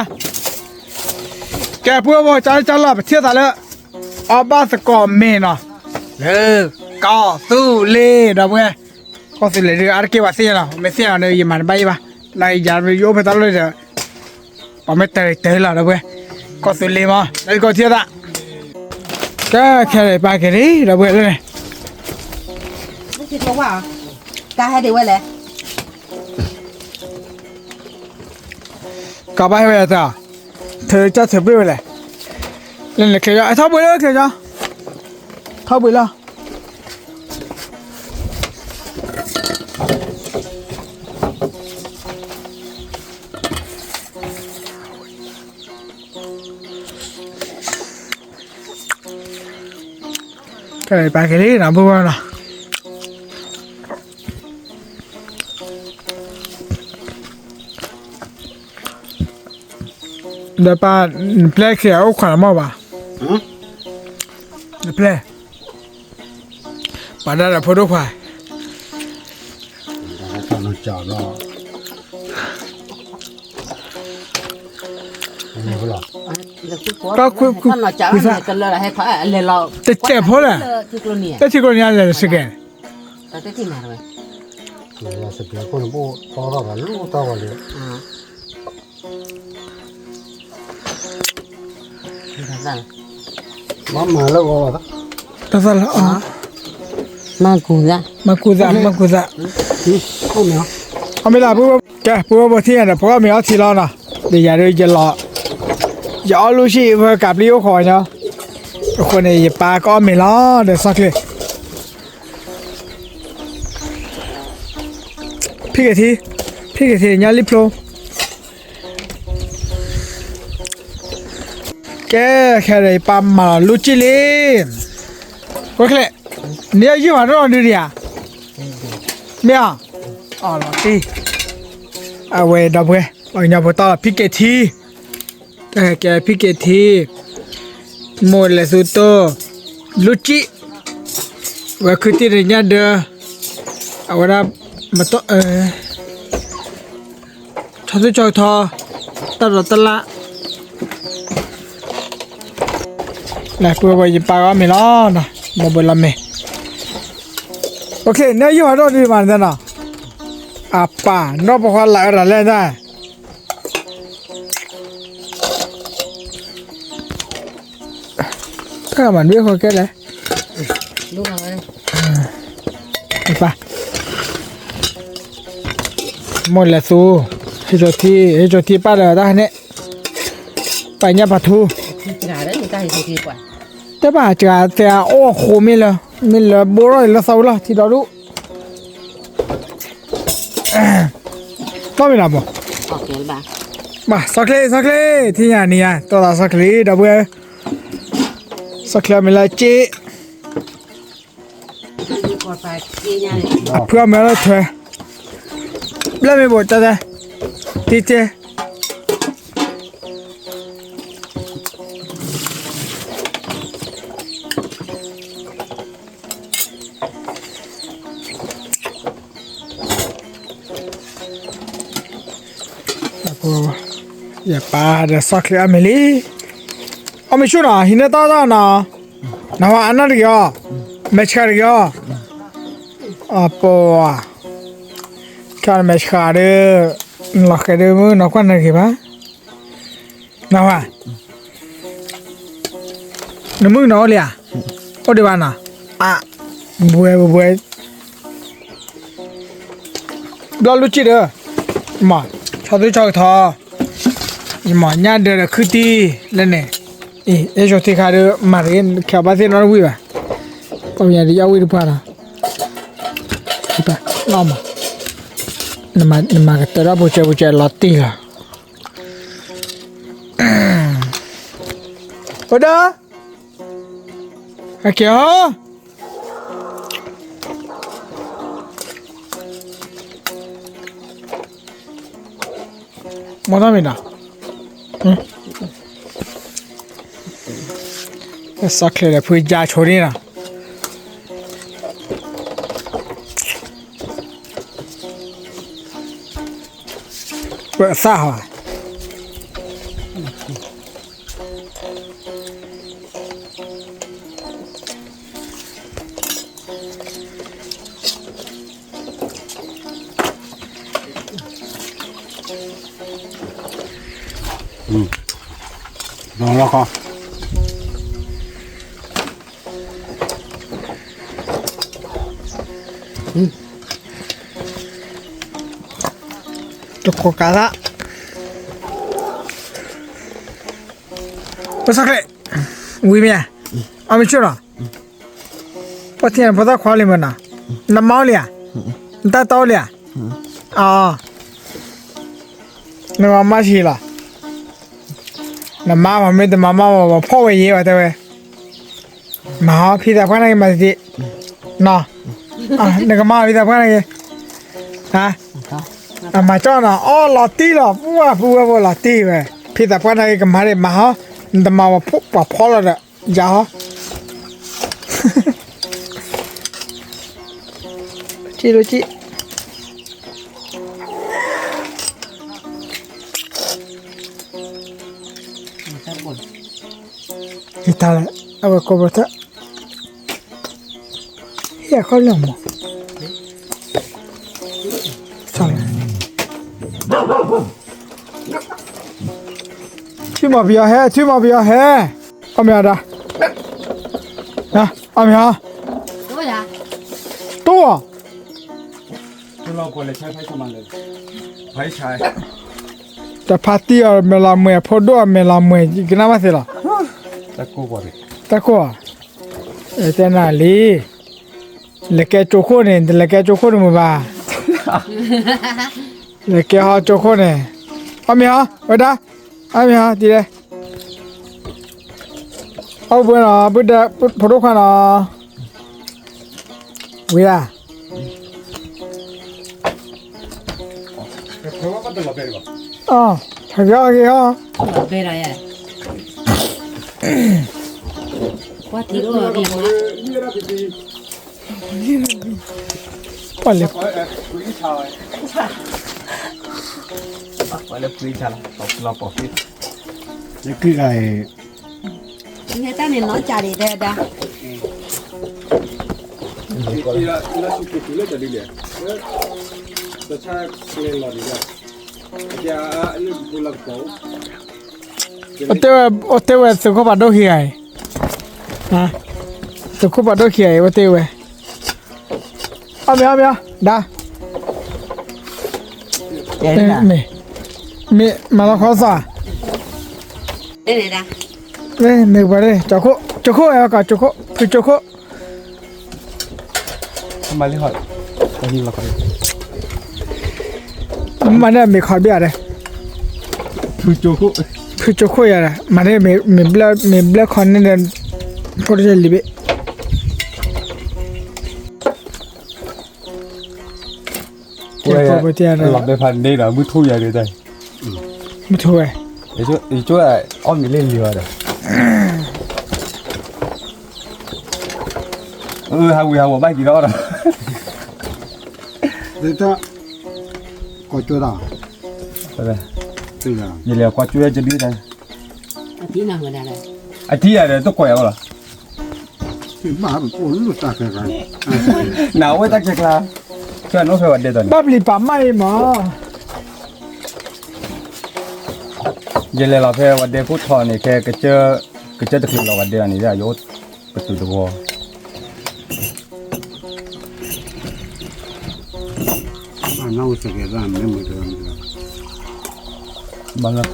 ကဲပုၢ်ဖိ ကၠီလၢကၠီလီၤ ပထံၣ်သးလၢ, အီၣ်ဘၣ်သကိးမ့ၤနီၤ, လၢ, ကီၢ်သူလ့ၤဒီးပှဲၤ, ကီၢ်သူလ့ၤဒုး အါတက့ၢ်ပှၤသ့ၣ်ညါလီၤ မ့ၢ်သ့ၣ်ညါန့ၣ် ယမၤတဘၣ်ယံၤဘၣ်, နယၤယအိၣ်ဖဲတၢ်လီၢ်ဒီး ပှၤမ့ၢ်တၢ်တၢ်လီၤဒီးပှဲၤ, ကီၢ်သူလ့ၤမး လၢကီၢ်ထံၣ်သး, ကဲခဲလၢာ်ပာ်က့ၤလံ ဒီးပှဲၤလၢန့ၣ်, ကဟဲဒံးဝဲလဲၣ်, ကဘၣ်ဟဲဝဲတၢ်, ထုးကၢ်ထုးဘ့ၣ်ဝဲလဲၣ်, လၢန့ၣ်ချ့ကၠီ ထီၣ်ဘှံးလၢချ့ကၠီ, ထီၣ်ဘှံးလီၤ. ခဲအံၤပာ်က့ၤလံနီၤ ပုၢ်ဝဲၢ်နီၤ, ဒီးပၢ် နပျဲၢ်ခံဂၤအိၣ်ခိးနမီၢ်ဘၣ်, နပျဲၢ်, ပှၤဒၣ်ဒီးဖိဒိၣ်ခွါ, တစဲးဖိလဲၣ်, တထံကျိနံၤလဲၣ်စကဲး တၢ်သၣ်လီၤ, မၤကူၣ်သး, မၤကူၣ်သး, အီၣ်မ့ၤလီၤ, ကဲ ပုၢ်ဝဲၢ်ဘိထံၣ်ညါဒီး ပကအီၣ်မ့ၤအီထံလီၤနီၤ, ဒီးယၤဒုးယလီၤ, ယအီၣ်လူၤဆံၣ်ဖဲကးပျံၤအိၣ်ခိးညီ, အဃိန့ၣ် ယပၢ်ကအီၣ်မ့ၤလီၤ ဒီးစီၤချ့ ဖံက့ၤထံ, ဖံက့ၤထံညါလံဖျိ, ကဲ ခဲဒီးယပၢ်မၤလီၤလူၤကံၣ်လံ, ဝဲချ့, နယဲယုၢ်ဟီၣ်နီၢ်ဒုးဒံးဧါ, မ့ၢ်ဧါ, အီလီၤတံၢ်, အဝဲဒီပုၢ်ဝဲၢ် ပှၤကညီဖိတၢ်လီၤ ဖံက့ၤထံ, တၢ်ဟဲကဲဖံက့ၤထံ, မိၢ်လဲၤသူတိၢ်, လူၤကံၣ်, ဝဲခုတံၢ်ဒီးညၣ်ဒၢ, အဝဲဒၣ် မတီၢ် ထီသူၣ်ဆီကထီ, တၢ်ဒီးတလၣ်, လၢပုၢ်ဝဲၢ်ယပၢ်ကအီၣ်မ့ၤလီၤ, ဘၣ်ဘၣ်လီၤမ့ၤ, နယုၢ်ဟီၣ်နီၢ်ဒုးမးနသ့နီၤ, အပၢ် နီၢ်ပိာ်ခွါလၢအရၤလဲၣ်တၢ် တၢ်မၤနွံဃီကဲလဲၣ်, ပၢ်, မိၢ်လဲၤသူ, ဟ့ၣ်ကၠီထံ, ဟ့ၣ်ကၠီထံပၢ်လၢတၢ်ဟဲန့ၣ်, ပၢ်ညၣ်ပာ်ထူ, တဲဘၣ်စှၤတဲအအိၣ်ဃိမ့ၢ်လၢ, မ့ၢ်လၢဘိထီၣ်လၢသီဝံၤလီၤ ထံဒီဒူၣ် တီၢ်မ့ၢ်နီၤဘိ, ဘၣ် စီၤချ့ စီၤချ့ ထံၣ်ညါနံၤညါ တီၢ်သးစီၤချ့ ဒီပုၢ်ဝဲၢ်, စီၤချ့အီၣ်မ့ၤလၢက့, အဖုအီၣ်မ့ၤလၢထွဲ, ဘျဲၣ်မ့ၢ်ဘိးတဲတဲ, တံတဲ ယပၢ်ဒီးစီၤချ့အီၣ်မ့ၤလံ, အီၣ်မ့ၤဆူၣ်နီၤ ဟံးန့ၢ်တၢ်တၢ်နီၤ, နဝၤအနၢ်တဂ့ၤအီၤ, မဲာ်ဆှးတဂ့ၤအီၤ, အပှၤ, ခဲနမဲာ်ဆှးဒီး, နလီၤဃဲၤဒီးမုၢ်နီၤကွၢ်နဂ့ၤဘၣ် နဝၤ, နမုၣ်ကနီၤအိၣ်လံဧါ, အိၣ်ဒံးဘၣ်နီၤ, အ, ဘှဲဘှဲ, ဘျီလူၤကံၣ်ဒီး, မ့ၢ်, ဆီသူၣ်ဆီကထီ, ယမ့ၢ်ညၣ်ဒၢဒီးခုတံၢ်လၢန့ၣ်, အ့ၣ် အဲၣ်ကၠီထံခါဒီး မၤတဂ့ၤ ခဲအဘၣ်သ့ၣ်နီတဝံၣ်ဘၣ်, ပှၤညါဒ်ယဝံၣ်တပှၢ်လီၤ, လီၤမး, နမၤကတၢၢ်ထီၣ်ပူၤစဲပူၤစဲလီၤတံၢ်လီၤ. အိၣ်ဒီး, ဟဲက့ၤဟီ, မ့ၢ်တၢ်မ့ၢ်နီၤ, စီၤချ့ဒီးဖုယါဆိန့ၣ်နီၤ ပသၣ်ဟီ, လီၤလီၤခီ တကိးကးသး, ပစီၤချ့, ဝံၤမ့ၢ်ဧါ, အီၣ်မ့ၤဆူၣ်နီၤ, ပှၤထံဖိသၣ်ခွါလံမ့ၢ်နီၤ, နမါအိၣ်လံဧါ, နတၢ်တီအိၣ်လံဧါ, အ, နမါမါဆံးလီၤ, နမါမ့ၢ်တမၤမါမ့ၢ်ဖှီၣ်ဝဲယ့ၤဝဲတဲဝဲ မၤဟီ ဖံသးပှၢ်န့ၣ်က့ၤမၤတံၢ်, နီၤ, နကမၤဖံသးပှၢ်န့ၣ်က့ၤ, ဟါ, အမၤကၠီနီၤ အီၣ်လီၤတံၢ်လီၤ ပှၢ်ပူၤဝဲပူၤလီၤတံၢ်ဝဲ, ဖံသးပှၢ်နာ်က့ၤကမၤဒံးမၤဟီ, နတမၤပှၤဖီလီၤဒီး ယၤဟီ, က့ ယတၢ်လဲၣ်, အဝဲကိးပထၢၣ်, ဟ့ၣ်အခီၣ်လၢမး, ထွံၣ်မီၤပယီၤဟဲ, ထွံၣ်မီၤပယီၤဟဲ, အီၣ်မ့ၤအီၤဒၣ်, အီၣ်မ့ၤအီၤ, တိၢ်အီၤ တဖါတံၢ်အီၤမဲာ်လီၤမှဲာ် အဖိဒိၣ်အမဲာ်လီၤမှဲာ် ယကနၣ်ဘၣ်သ့လီၤ, တၢ်ကိၢ်အီၤ, တဲနၤလံ, လဲၤကဲကၠိခိၣ်န့ၣ် တလဲၤကဲကၠိခိၣ်တမုာ်ဘၣ်, လဲၤကဲဟီကၠိခိၣ်န့ၣ်, အီၣ်မ့ၤဟီ, ဝဲဒၣ်, အီၣ်မ့ၤဟီ တံၤဒဲး, အီၣ်ဘှဲနီၤ ဖိဒိၣ်ခွါနီၤ, ဝံၤဒၣ် အီၣ်, ဟဲက့ၤအီၣ်က့ၤအီၣ်, ပှၤလဲၤ, လၢခံဂၤအံၤ နဟဲတၢ်န့ၣ်နီၢ်ကၠးဒံးဒဲဒၣ်, အတဲဝဲ အတဲဝဲသုးခိၣ်ပှၤဒိၣ်ခံဂၤအံၤ, သုးခိၣ်ပှၤဒိၣ်ခံဂၤအံၤ အတဲဝဲ, အီၣ်မ့ၤ အီၣ်မ့ၤအီၤ ဒၣ်, မ့ၢ်, မ့ၢ်မၤလီၤခီသး, မ့ၢ်ပှၤန့ၣ် ကၠိခိၣ်, ကၠိခိၣ်ဝဲကီး ကၠိခိၣ်, ဖုကၠိခိၣ် မၤန့ၢ်မ့ၤခီဘ့ၣ်အီၤဒီး, ဖုကၠိခိၣ်ယၤဒီး မၤန့ၢ်မ့ၤဘျၢၣ်ခီန့ၣ်ဒီး, ဖိတလံၤဘ့ၣ်, လီၤဘဲဖးန့ၣ်ဒီး မုၢ်ထူယၤဒီး, မုၢ်ထူဝဲ, ယကၠိအီၣ်မ့ၤလံလံဝဲဒီး, ဟးဝံၤဟးဝီၤဘၣ်က့ၤဒီးဒီး, တၢ်, ကွၢ်ကၠိတၢ်, ယလဲၤကွၢ်ကၠိယၤကဒုတၢ်, အထံၣ်ယၤဒီးတကွၢ်ယၤလီၤ, နဝဲတၢ်ခဲကျါ, ဘၣ်ပျံၤပာ်မၢ်အံၤမး, ယလဲၤလီၤဖဲဝဲဒဲခိၣ်ထီန့ၣ် ခဲ, ကစၢၢ်တချုးလီၤဝဲဒဲအီၤန့ၣ် ယအိၣ်ပတုာ်တဝီ ဘၣ်လၢ,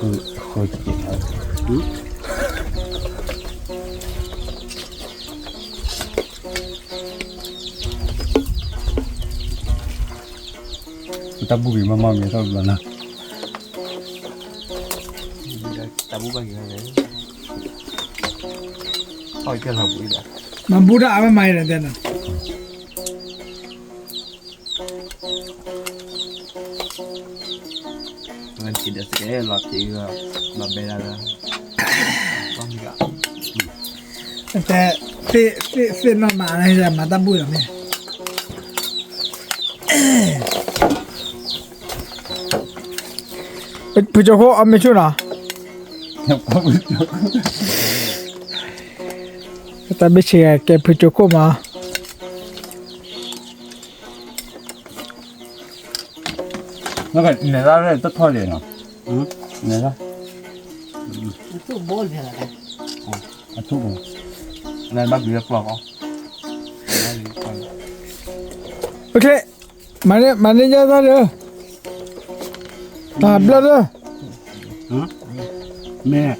တၢ်ဘူၣ်က့ၤမးမးမ့ၢ်ထီၣ်ဘျီနီၤ, တၢ်ဘူၣ်ဘၣ်က့ၤ, မၤဘူၣ်တၢ်အါမးမးအံၤဒီးတဲနီၤ လီၤတံၢ်, တဲ, သ့ၣ်နီၣ်မး, မၤတၢ်ဘူၣ်လီၤမ့ၢ်, ဖုကၠိခိၣ်အီၣ်မ့ၤဆူၣ်နီၤ, တၢ်ဘ့ၣ်ဆ့ကဲဖုကၠိခိၣ်မး နကနဲၣ်တၢ်တထီၣ်လံနီၤ, နဲၣ်တၢ်, အထူၣ်ဘိ, ဘၣ်ဘျုးလၢပျီၢ်ကီး, မၤန့ၢ်ယၤတၢ်ဒီး, တၢ်ဘျၢၣ်ဒီး, မ့ၢ်,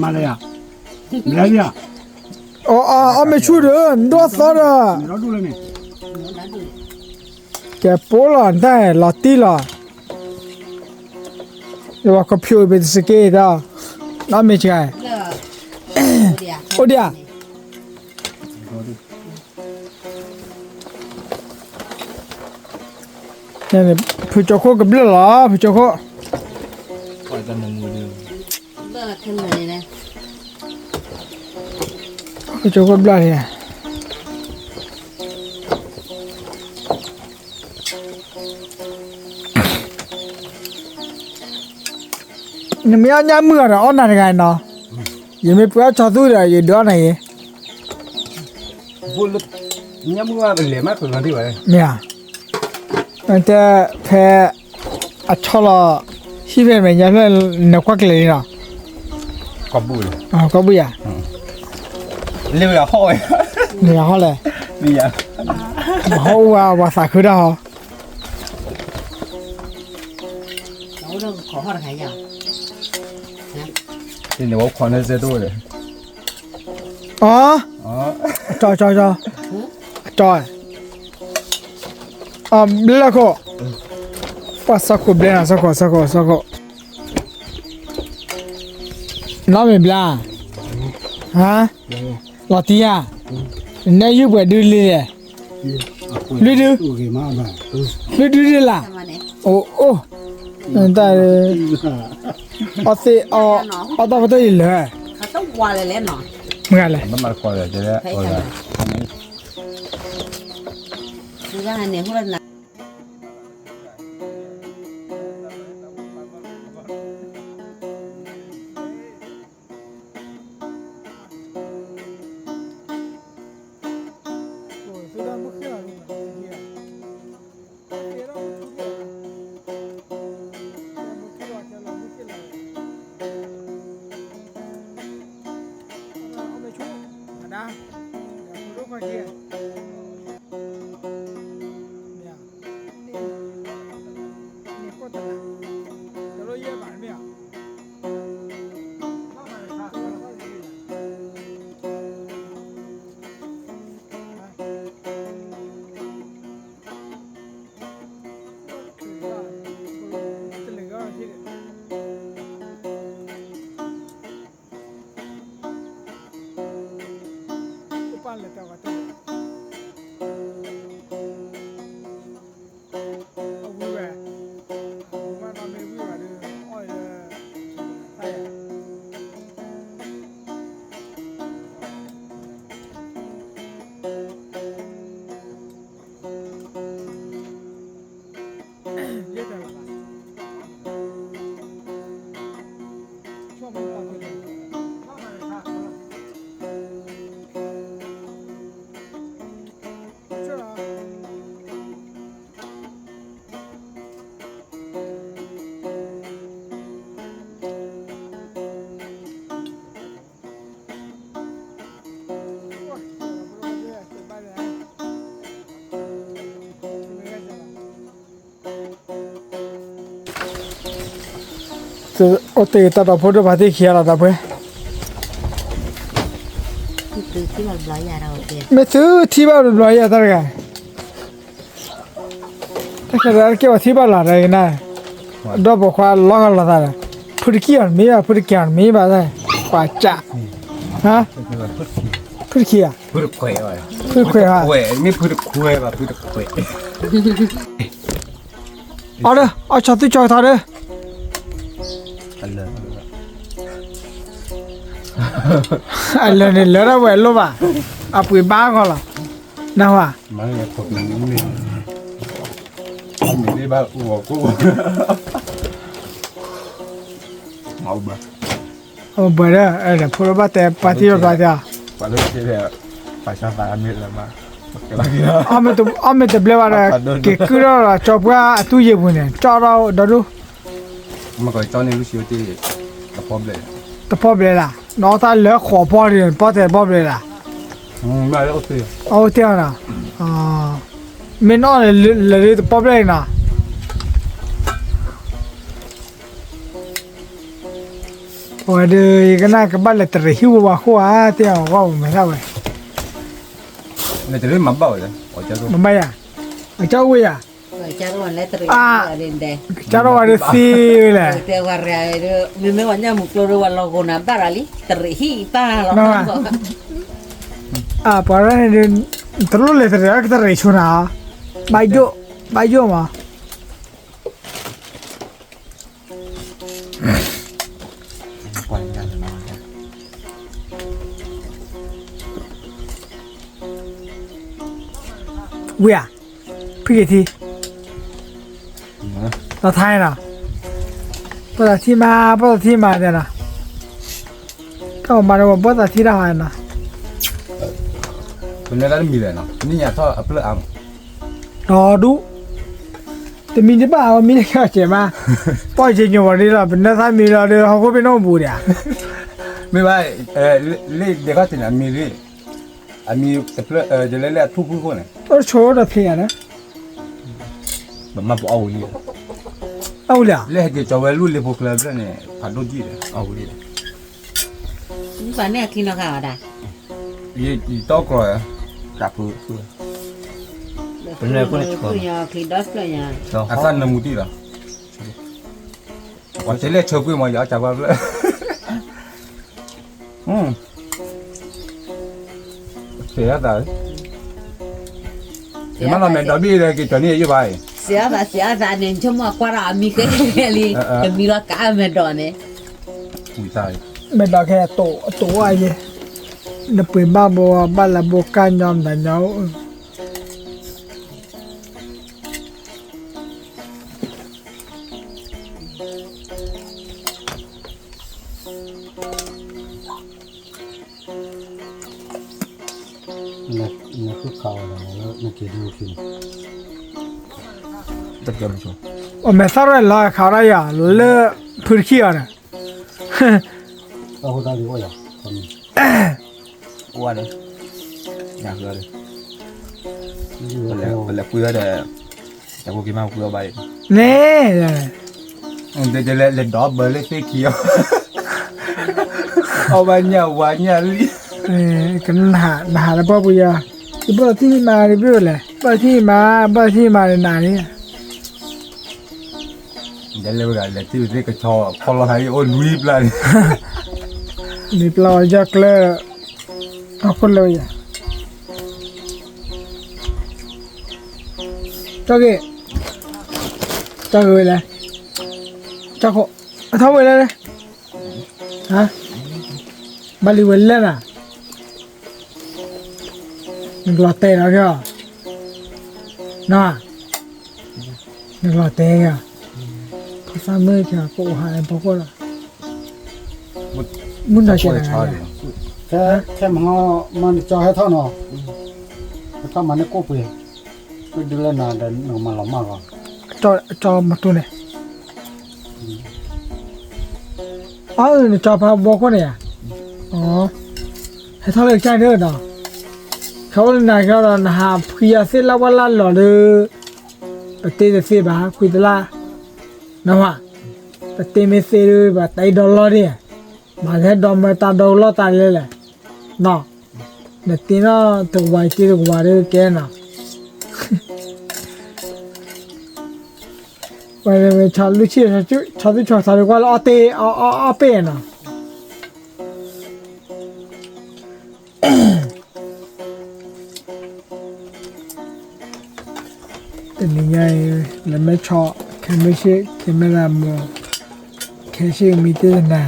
မၤလၢယၤ, မ့ၢ်လၢယၤ, အီၣ်မ့ၤဆူၣ်ဒီး နဒိၣ်သီဒီး, ကဲပိလီၤတၢ်လီၤတံၢ်လီၤ, ယဝဲကဖျိးဘ့ၣ်တစက့ဒီး, နီၢ်မ့ၢ်စှၤ, အိၣ်ဒံးဧါ ဖုကၠိခိၣ်ကဘျၢၣ်လီၤ ဖုကၠိခိၣ်, ပှၤတၢ်နမူဒုး, ဘၣ်ခဲလၢာ်န့ၣ်လဲၣ်, ကၠိကဘျၣ်န့ၣ်, နမ့ၢ်အီၣ်ညၣ်မုၢ်အီၤဒီး အီၣ်နၤတဂၤနီၤ, ယမ့ၢ်ပှ့ၤအီၣ်ဆီသူဒီး ယဒုးအီၣ်နၤအံၤ, ညၣ်မုၢ်ဝဲပလဲၤမး ပမၤဒံးဘၣ်, မ့ၢ်ဧါ, တဲဖဲ အဆီလီၤ ဟံၣ်ဖဲမဲာ်ညါဖျၢၣ် နကွၢ်ကျဲၤလံနီၤ, ကီၢ်ဘူၣ်, ကီၢ်ဘူၣ်ယၤ, လၢဟီၣ်ဝဲ, လၢဟီၣ်လဲၣ်, ဟီၣ်အိၣ်ဝဲ ပှၤသးခုတၢ်ဟီ, န့ၣ်ဝဲခွါန့ၣ်စဲတအိၣ်လဲၣ်, အီ, အကၠီကၠီကၠီ, အကၠီ, အဘျဲၣ်ခိၣ်, ပှၤစီခိၣ်ဘျဲၣ်နီၤ စီခိၣ် စီခိၣ် စီခိၣ်, နီၢ်မ့ၢ်ဘျါ, ဟါ, လီၤတံၢ်ဧါ, နဲယုၢ်ပှဲၤဒုလံလဲၣ်, လွံၢ်ဒု, လွံၢ်ဒုဒ်လၢ်, အိၣ်အိၣ်, တၢ်, အီသ့ၣ်, အီၣ်တၢ်ဖဲတၢ်ယံၤလၢာ်, မ့ၢ်လဲၣ်, အိၣ်တ့ၢ်တၢ်ဒီးဖိဒိၣ်ဖးသ့ၣ်ခံဂၤလီၤ ဒီပုၢ်ဝဲၢ်, မ့ၢ်သုထံၣ်ဘၣ်တဘျီယၤတၢ်တဂၤ, တၢ်ခဲလၢာ်တကဲပှၤထံၣ်ဘၣ်လီၤတဂၤနၤ, ဒီးပိာ်ခွါလီၤဂာ်လိာ်သးဒီး, ဖုတကံၢ်အီၤတမ့ၢ်ဘၣ် ဖုတကံၢ်အီၤတမ့ၢ်ဘၣ်, ပှၤကၢ်, ဖုတကံၢ်ဧါ, ဖုတခွဲးဧါ, မ့ၢ်ဖုတခွဲးဘၣ် ဖုတခွဲး အီၣ်ဒီး အီၣ်ဆီသူကၠီကထီဒီး, အလၢာ်န့ၣ်လၢာ်ဒၣ်ဝဲလိၣ်ဘၣ်, အပှ့ၤဘါဂီၢ်လီၤ, နၢ်ဟူဧါ, အဘၢၣ်ဒီး ဖိဒိၣ်ဘၣ်တဲပှၤထံၣ်ဘၣ်ပှၤတဲ, အီၣ်မ့ၢ်တဘျဲဘၣ်ဒီး က့ၤကုၢ်ထီၣ်ဒီး ကၠီပှၢ်အသူၣ်ယံၤပူၤန့ၣ် ကၠီထီၣ်ဒီဒူၣ်, တပီၢ်ဘျဲးလၢ်, နအီၣ်တၢ်လၢဃိးပီၢ်ဒီး ပီၢ်တဲတပီၢ်ဘျဲးလၢ်, အအိၣ်တ့ၢ်အီၤနီၤ, မ့ၢ်နအီၣ်လၢတပီၢ်ဘျဲးအံၤနီၤ, အဝဲဒီး ယကနၣ်ကဘၣ်လဲၤတရံးဟံၣ်ဝဲဝါဃိဧါ, တဲအီၤဝဲမၤတၢ်ဝဲ, မၤဘၣ်ယၤ, အကၠီဝဲယၤ, ကၠီထီၣ်ဝဲဒီးသ့ဝဲလဲၣ်, မ့မ့ၢ်ဝဲညၣ်မူကျိဒီးဝဲလီၤဂိၤနၤဘၣ်ရၤလံ တရံးဟံၣ်ပၢ်လီၤ, ပှၤရဲၣ်န့ၣ်ဒီး တလိၣ်လဲၤတရံး ကတရံးဆိနၤ, ဘၣ်ယိၣ်, ဘၣ်ယိၣ်မး ပှၤ ဝံဧါ, ဖုက့ၤထံ, လီၤထါနီၤ, ဘီၣ်သးထံၣ်မး ဘီၣ်သးထံၣ်မးတဲနီၤ, တၢ်မၤဒီးဘီၣ်သးထံၣ်တၢ်ဟီနီၤ, ပနၢ်တၢ်တမံၤလဲၣ်နီၤ နံၣ်ညါထီၣ်အပျၢၢ်အါမး, ဒီဒူၣ် တမံၤတဘၣ်အမံၤလၢကဲအီၤစဲးမး, ပီၢ်ယ့ညိးဝဲဒ်လီၤ ပနၢ်သၣ်မံၤလီၤဒီး ဟီၣ်ခိၣ်ဖဲနီၣ်ဘူးဒံးဧါ, မ့ၢ်ဘၣ်, လၢဒဲးခီၣ်ထံးန့ၣ် အမံၤလံ, အမံၤတဖျၢၣ် ယလဲၤလၢအထူၣ်ဖုၣ်ခိၣ်န့ၣ်, အိၣ်ဆိဒီးဖံးဂၤဒီး, ဘၣ်မၤပအီၣ်ဝံၤလံ, အဝံၤလံဧါ, လၢဟဲက့ၤကၠီၤဝဲလူၢ်လ့ဖိကျၢၤဖျၢၣ်န့ၣ် ဖးဒိၣ်ဒံၣ်ဒီး အီၣ်ဝံၤလံဒီး, မုၢ်ပှၤန့ၣ်အချံနီၢ်ခါအီၤဒၣ် ယတီၢ်ကြီၤ, တၢ်ဖု, ပနၢ်ဖိန့ၣ်ဆှၢ, ချံဒီဖျၢၣ်ညါ, အသၣ်နၢမူတံၢ်လီၤ, ပှၤတဲလဲၣ်ဆၢကွံာ်မး ယအီၣ်ကၢ်ဘၣ်ဖျၢၣ်, စဲးအသး, ယမ့ၢ်လီၤမဲာ်ဒီးဘ့ၣ်ဒီး က့ၤကၠီၤန့ၢ်ယဘၣ်အံၤ, စဲးအသး စဲးအသးန့ၣ် ဆိကမိၣ်ကွၢ်ဒီးအမံၤကဲကဲလံ, တမံၤလီၤကးအမဲာ်ဒီးန့ၣ်, အဝဲ, နပှ့ၤဘၣ်ဘိ ဘၣ်လၢဘိကၢ်ညီမတၤညီအိၣ် အမဲာ်သၣ်ရဲၣ်လီၤခးဝဲဒၣ်ယၤ လၢဖုတခံအီၤန့ၣ်, အိၣ်ဝဲန့ၣ်, ပလဲၤကွံာ်ဝဲဒီး, တၢ်ဖိက့ၤမးကွံာ်အီၤဘၣ်အံၤ, န့ၣ်, လဲၤဒီးဘၢလၢသ့ၣ်ခံအီၤ, အီၣ်ဘၣ်ညၣ်ဝါညၣ်လံ, ကနၣ်, နဟးလၢပှၢ်ပူၤယၤ, ယဘီၣ်သံၣ်မးဒ်ဘၣ်လဲၣ်, ဘီၣ်သံၣ်မး, ဘီၣ်သံၣ်မးဒ်နၤန့ၣ် လဲၤလၢဝဲဒၣ် လဲၤထံၣ်ဝဲသ့ၣ်ကဆီ ဖီလီၤဟးအံၤအိၣ်လွံၢ်ပျၢ်န့ၣ်, လွံၢ်ပျၢ်အီၤယီၢ်ကျၢၢ်, ဟီၣ်ခိၣ်လၢယၤ, ကၠီက့ၤ, ကၠီက့ၤဝဲလဲၣ်, ကၠီခိၣ်, အထီၣ်ဝဲလဲၣ်, ဘၣ်လံဝဲလဲၣ်နၤ နကလီၤတဲာ်လီၤက့ၤအီၤ, နီၤ, နကလီၤတဲာ်က့ၤအီၤ, ဖိသၣ်မုၣ်ကကအိၣ်ဟးဖီခိၣ်လီၤ, မုၢ်နီၤက့ၤနၤ, ထဲမဟီမၤနကၠီဟဲထီၣ်နီၤ, ဟဲထီၣ်မၤန့ၢ်ကိၣ်ပှ့ၤ, မ့ၢ်ဒုးလၢနၤဒီးနကမၤလီၤမၢ်ဂီၤ, ကၠီမတူၢ်န့ၣ် အၢ နကၠီဖးဘီခိၣ်န့ၣ်ဧါ, ဟဲထီၣ်လၢကစၢ်ဒၢဒီး, ခဲအိၣ်လၢနၤကဒီး နဟးဖှံယၤသ့ၣ်လၢဝဲလၢလီၤဒီး, ပတ့တသ့ဘၣ် ဖှံတလၢ်, နဝဲ, ပတ့မ့ၢ်သ့ဒီး ပတၢ်အံၤဒီလီၢ်ဒၣ်, မၤကဟဲဒီမၢတၢ်ဒီလီၢ်တၢ်လဲၣ်လဲၣ်, နီၤ, နတ့နီၢ်တကဝၤတ့တကဝၤဒီးကဲနီၤ ဝဲမ့ၢ်ဆီလုၢ်ဆံၣ်ဆီသူၣ်ဆီသးဒီးကွၢ်လၢအီၣ်တ့ၢ်အီၣ်အီၣ်အီၣ်ပ့ၢ်နီၤ, တနံၤညါအံၤ လဲၤမဲဆီ ခဲမုၢ်ဆ့ၣ် ခဲမဲလၢမိၢ် ခဲဆ့ၣ်မံတ့ၢ်တနၤ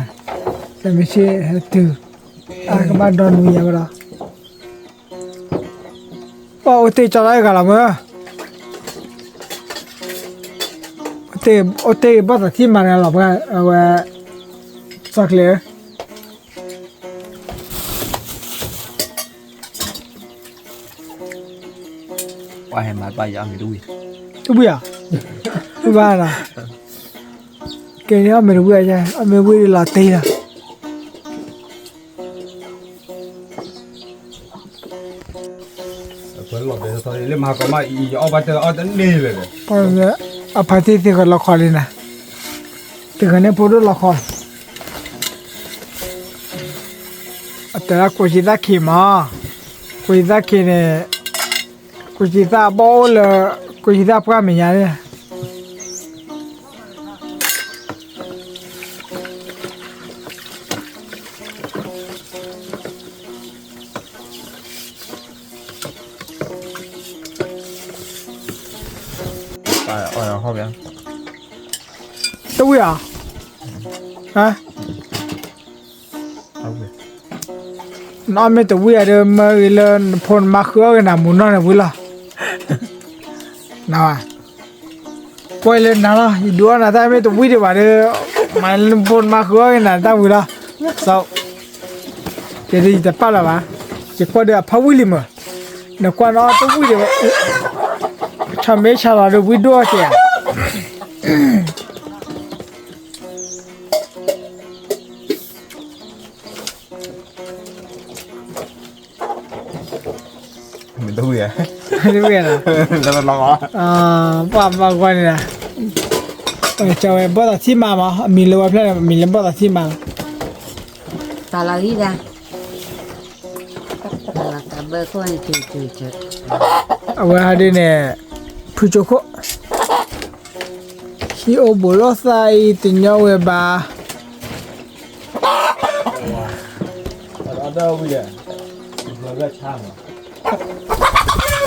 ခဲမုၢ်ဆ့ၣ်ဟဲတုၤ အကဘၣ်ဒီနွံညါဝဲဒီး ပှၤအိၣ်တ့ၢ်ကၠီလီၤအဂၤလီၤမၢ်, အိၣ်တ့ၢ်ဘီၣ်သးထံၣ်မၤတဂၤလီၤ ပှၤအဝဲ စီၤကျဲၤဧၢ, ပှၤဟဲမၤပှၤယအီၣ်မ့ၤတဝံၣ်, တဝံၣ်ဧါ, တဘၣ်လီၤ, ကဲန့ၣ်အီၣ်မ့ၤတဝံၣ်ဧါ, အီၣ်မ့ၤဝံၣ်ဒီးလီၤတ့ၢ်လီၤ. လၢမၤကီမးအံၤ ယအီၣ်ဘၣ်တၢ်အီၣ်တန့ၢ်လၢၤ, အဖါတံၢ်သ့ၣ်ကလီခီလံနၤ, တဂၤန့ၣ်ဖိဒိၣ်လီခီ, အတဲဒၣ်ကိးစံးသၣ်ခံမး, ကိးစံးသၣ်ခံန့ၣ်, ကိးစံးသၣ်အဘီၣ်အိၣ်လၢ ကိးစံးသၣ်ပှၢ်မဲာ်ညါန့ၣ် တဝံၣ်ဧါ, နအီၣ်မ့ၤတဝံၣ်ဧါဒီး မၢဂ့ၤလၢနဖိနမါဃုအီၣ်ဂ့ၤနၤမူနီၢ်န့ၣ်ဝံၤလီၤ. နဝၤ, ကွၢ်လၢနၤလီၤ ယဒုးအီၣ်နၤတၢ်မ့ၢ်တဝံၣ်ဒံးဘၣ်ဒီး, မၤလၢနဖိနမါဃုအီၣ်က့ၤနၤတၢ်ဝံၤလီၤ, စီၤ, ကဲဒ်ယတပာ်လၢၤဘၣ်, ယကွၢ်ဒီးအဖးဝံၣ်လံမး, နကွၢ်နီတဝံၣ်ဒံးဘၣ်, ဆီၣ်မဲဆီၣ်လီၤဒီးဝံၣ်ဒိၣ်အီၣ်က့ၤဧါ မ့ၢ်တဝံၣ်ဧါ, တဝံၣ်ဧါ, ပှၤမၤကွၢ်န့ၣ်, ကဝဲဘီၣ်သးထံၣ်မးမး အမံၤလၢဝဲဖျၢၣ်န့ၣ် အမံၤလၢဘီၣ်သးထံၣ်မးလီၤ, တၢ်လီၤဂံၢ်ဒၣ်, တၢ်လီၤတၢ်ဘၢခိၣ်န့ၣ်, အဝဲဟးဒ်န့ၣ်, ဖုကၠိခိၣ်, ဟံၣ်အိၣ်ဘူးလိာ်သးအံၤတညီဝဲဘၣ် အမ့ၢ်မ့ၢ်တအုၣ်အါလၢပှဲၤပှဲၤကလၢ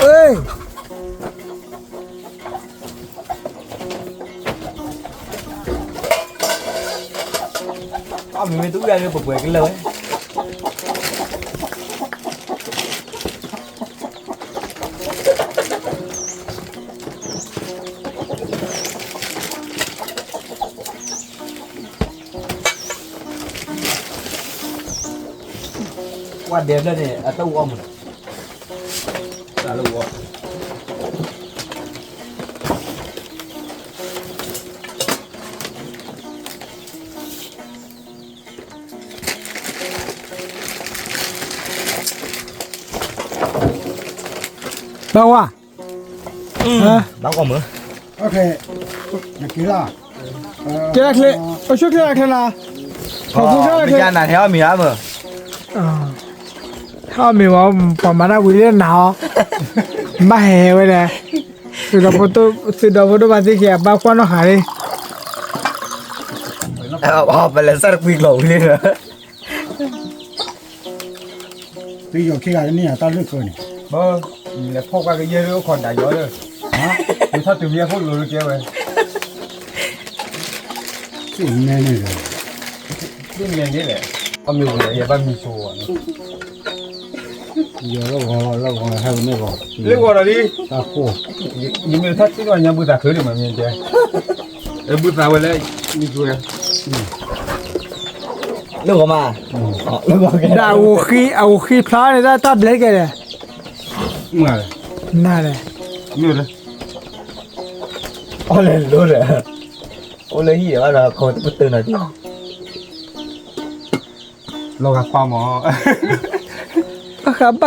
ာ်ဝဲ, ဝဲဒဲးဖျၢၣ်န့ၣ် အတၢ်အူအီၣ်မး, တၢ်လၢအူအီၣ် ဘၣ်ဝါ, ဘၣ်ကီမုၢ်, ကဲချ့, အိၣ်ဆူၣ်ချ့ချ့နၤ, မ့ၢ်နဟဲအီၣ်မ့ၤဧါမုၢ်, ဟဲအီၣ်မ့ၤဝဲ ပှၤမၤတၢ်ဝံၤလၢနၤအီၤ, ဘၣ်ဟဲဟဲဝဲဒၣ်, သုးဒီဖိဒိၣ်မးသ့ၣ်က့ၤ အဘၣ်ကွၢ်နီၣ်ဃာ်လံ, ပလဲၤစၢ်တကွံကျိာ်ဝံၤလံ သုယီၤခံဂၤတန့ၢ်အတၢ်လၢၢ်ကၢန့ၣ်, ဘၣ်, လဲၤဖီၣ်ကွၢ်ကယဲၢ်လၢအိၣ်ခိးဒၣ်ယီၤလၢ, ယထီၣ်တုၤမ့ၢ်အခိၣ်လိၤလၢကဲဝဲ, သ့ၣ်နဲန့ၣ်ဒီး, သ့ၣ်နဲန့ၣ်လဲၣ်, အမ့ၢ်ဝဲယဘၣ်မံဆိဝဲ, ယီၤလၢဂီၤလီၤ လၢဂီၤဟဲဝဲန့ၣ်ဂီၤ, လၢဂီၤဒီးလံ, တၢ်ဃိ, ယမ့ၢ်ထီၣ်ထံၣ်န့ၣ် ညါဘုသးချုးန့ၣ်မးမ့ၢ်တဲ, ဘုသးဝဲလၢ, မံဆိဝဲ လၢဂီၤမး, လၢဂီၤကဲ ဒ်အဝဲဃ့ဖျါန့ၣ် တၢ်ဘျဲကဲလဲၣ်, မ့ၢ်လဲၣ်, မ့ၢ်လဲၣ်, အီၣ်လဲၤလိၤဒီး, အိၣ်လၢဟံၣ်ဘၣ်ဒီး ခီတပတုာ်နီၤတံၢ်, လီၤဂာ်ပာ်မး, ဘၣ်ဃးဘၣ်, ပ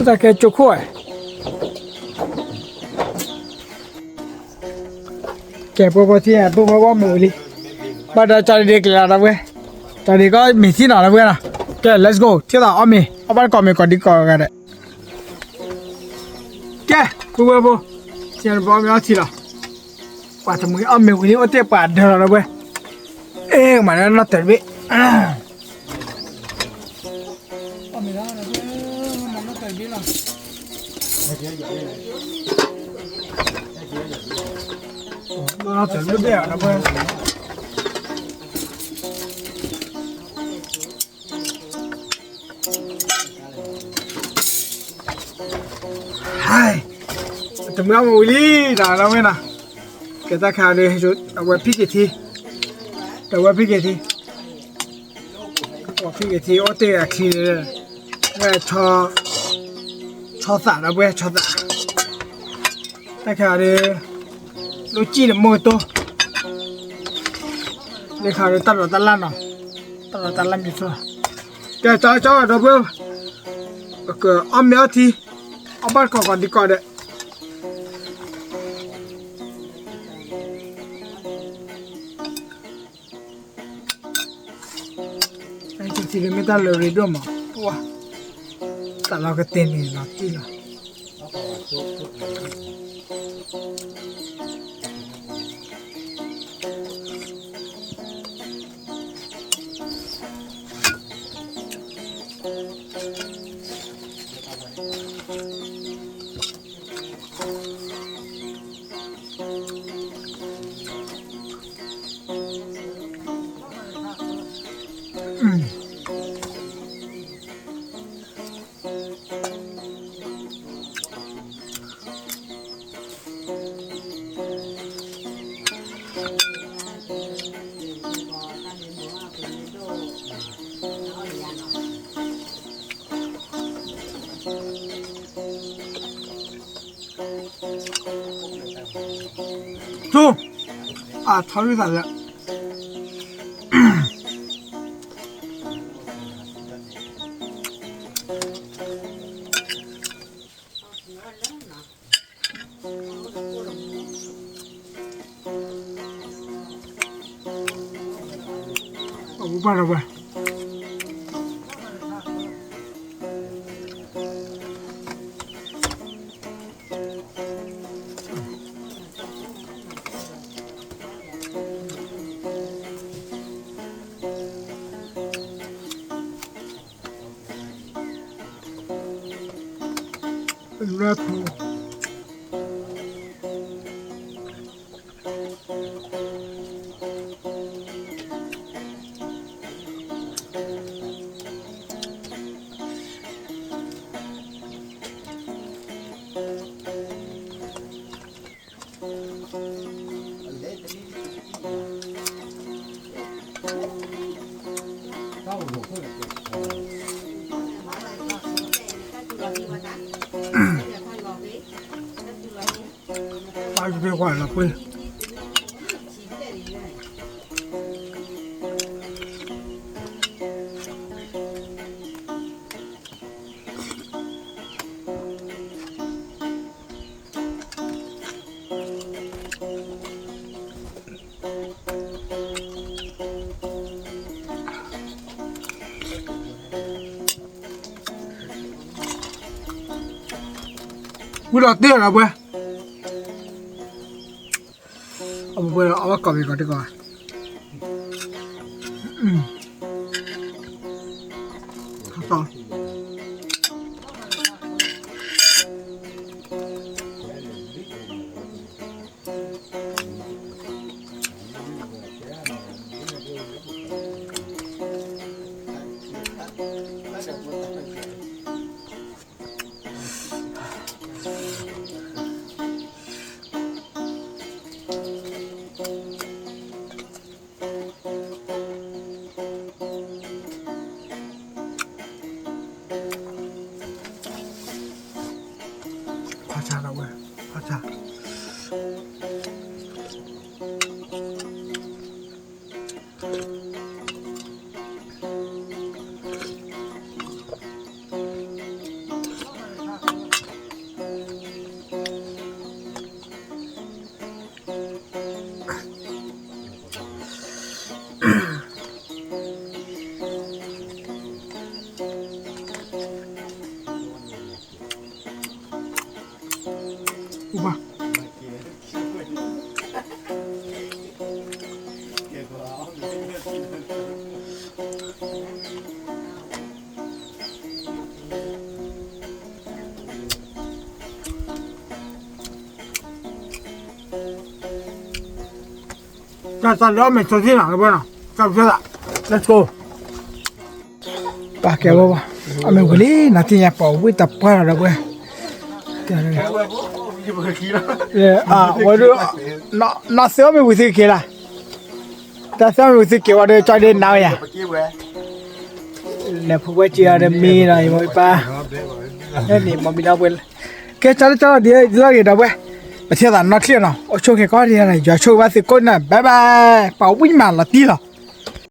တၢ်ကဲကၠိခိၣ်ဝဲ ကဲ ပှၤပှၤထံၣ် ပှၤပှၤမုာ်လံ, ဘၣ်ဒီးကၠီဒ့ကလဲၤလီၤဒီပုၢ်ဝဲၢ်, ကၠီဒ့ကီးမ့ၢ်ထံၣ်နီၤဒီပုၢ်ဝဲၢ်နီၤ, ကဲ let's go ထံၣ်သးအီၣ်မ့ၤ အီၣ်ဘၣ်တကိးမ့ၤကိးဒံကိးဂၤဒဲး, ကဲ ပုၢ်ဝဲၢ်ဖိ, ထံၣ်ပှၤအီၣ်မ့ၤအီထံလီၤ, ပှၤတမှံၤအီၣ်မ့ၤဝံၤလံအိၣ်တ့ၢ်ပှၤဒၢလီၤဒီပုၢ်ဝဲၢ်, အ့ မၤလၢနီၢ်တၢၤတဘ့ၣ် အီၣ်မ့ၤလီၤ မၤနီၢ်တၢၤတဘ့ၣ်လီၤ, နီၢ်တၢၤတဘ့ၣ်ဘ့ၣ်ဒီပုၢ်ဝဲၢ်, ဟဲ, တမှံၤအီၣ်မ့ၤဝံၤလံ တၢ်လီၤဝဲနီၤ, ကဲတၢ်ခါဒီး အဝဲဖံးက့ၤထံ, တဝဲဖံးက့ၤထံ, ဖံးက့ၤထံအိၣ်တ့ၢ်အချံ, ဝဲ, ဆီသးဒီပုၢ်ဝဲၢ် ဆီသး, တၢ်ခါဒီး, လိၣ်စံၣ်ဒီးမိၢ်ကတိၢ်, လၢခါဒီးတၢ်လီၤတၢ်လၢ်နီၤ, တၢ်လီၤတၢ်လၢ်မံၤဆိ, ကဲကၠီကၠီဒီပုၢ်ဝဲၢ်, အီၣ်မ့ၤအီထံ, အီၣ်ဘၣ်တကိးကိးဒံကိးဒဲး ထံမ့ၢ်တၢ်လၢရ့ဒိၣ်မး, ပှၤ, တၢ်လီၤကတဲာ်န့ၣ်လီၤတံၢ်လီၤ. အထီၣ်ရသးလၢ အပူၤပာ်ဒီးဝဲ ဝံၤလီၤတ့ၢ်လီၤပှဲၤ, အပူၤပှဲၤဒီး အဝဲကိးမံၤကိးတ့ၢ်ကိး, ဖးဆါလီၤဝဲ, ဖးဆါ တၢ်သးလၢအီၣ်မဲာ်ဆိသ့ၣ်နီၤ လၢပှဲၤနီၤ, တၢ်သး, let's go. ပကဲဝဲ, အမ့ၢ်ဝံၤလံ နသ့ၣ်ညါပှၤဝံၣ်တပှၢ်လီၤဒီးပှဲၤ, ဝဲဒၣ်, နသ့ၣ်အီၣ်မ့ၢ်ဝံၤသ့ၣ်က့ၤလၢ်, တၢ်သ့ၣ်အီၣ်မ့ၢ်ဝံၤသ့ၣ်က့ၤဝဲဒီး ကၠီဒ့နၤဝဲယၤ, လဲၤဖိဝဲက့ၤအီၤဒီးမံဒီး ယမိၢ်ယပၢ်, န့ၣ်မီမံဒီးပှဲၤ, ကဲ ကၠီလၢကၠီလီၤဒ်လီၤဂ့ၤဒီးပှဲၤ, ပထံၣ်သးနီၢ်ချ့နီၤ အိၣ်ဆူၣ်က့ၤကီၢ်ဒ်နီၤ ယွၤဆိၣ်ဂ့ၤဘၣ်သုကိးဂၤဒဲး bye bye, ပှၤဝံၣ်မးလီၤတံၢ်လီၤ.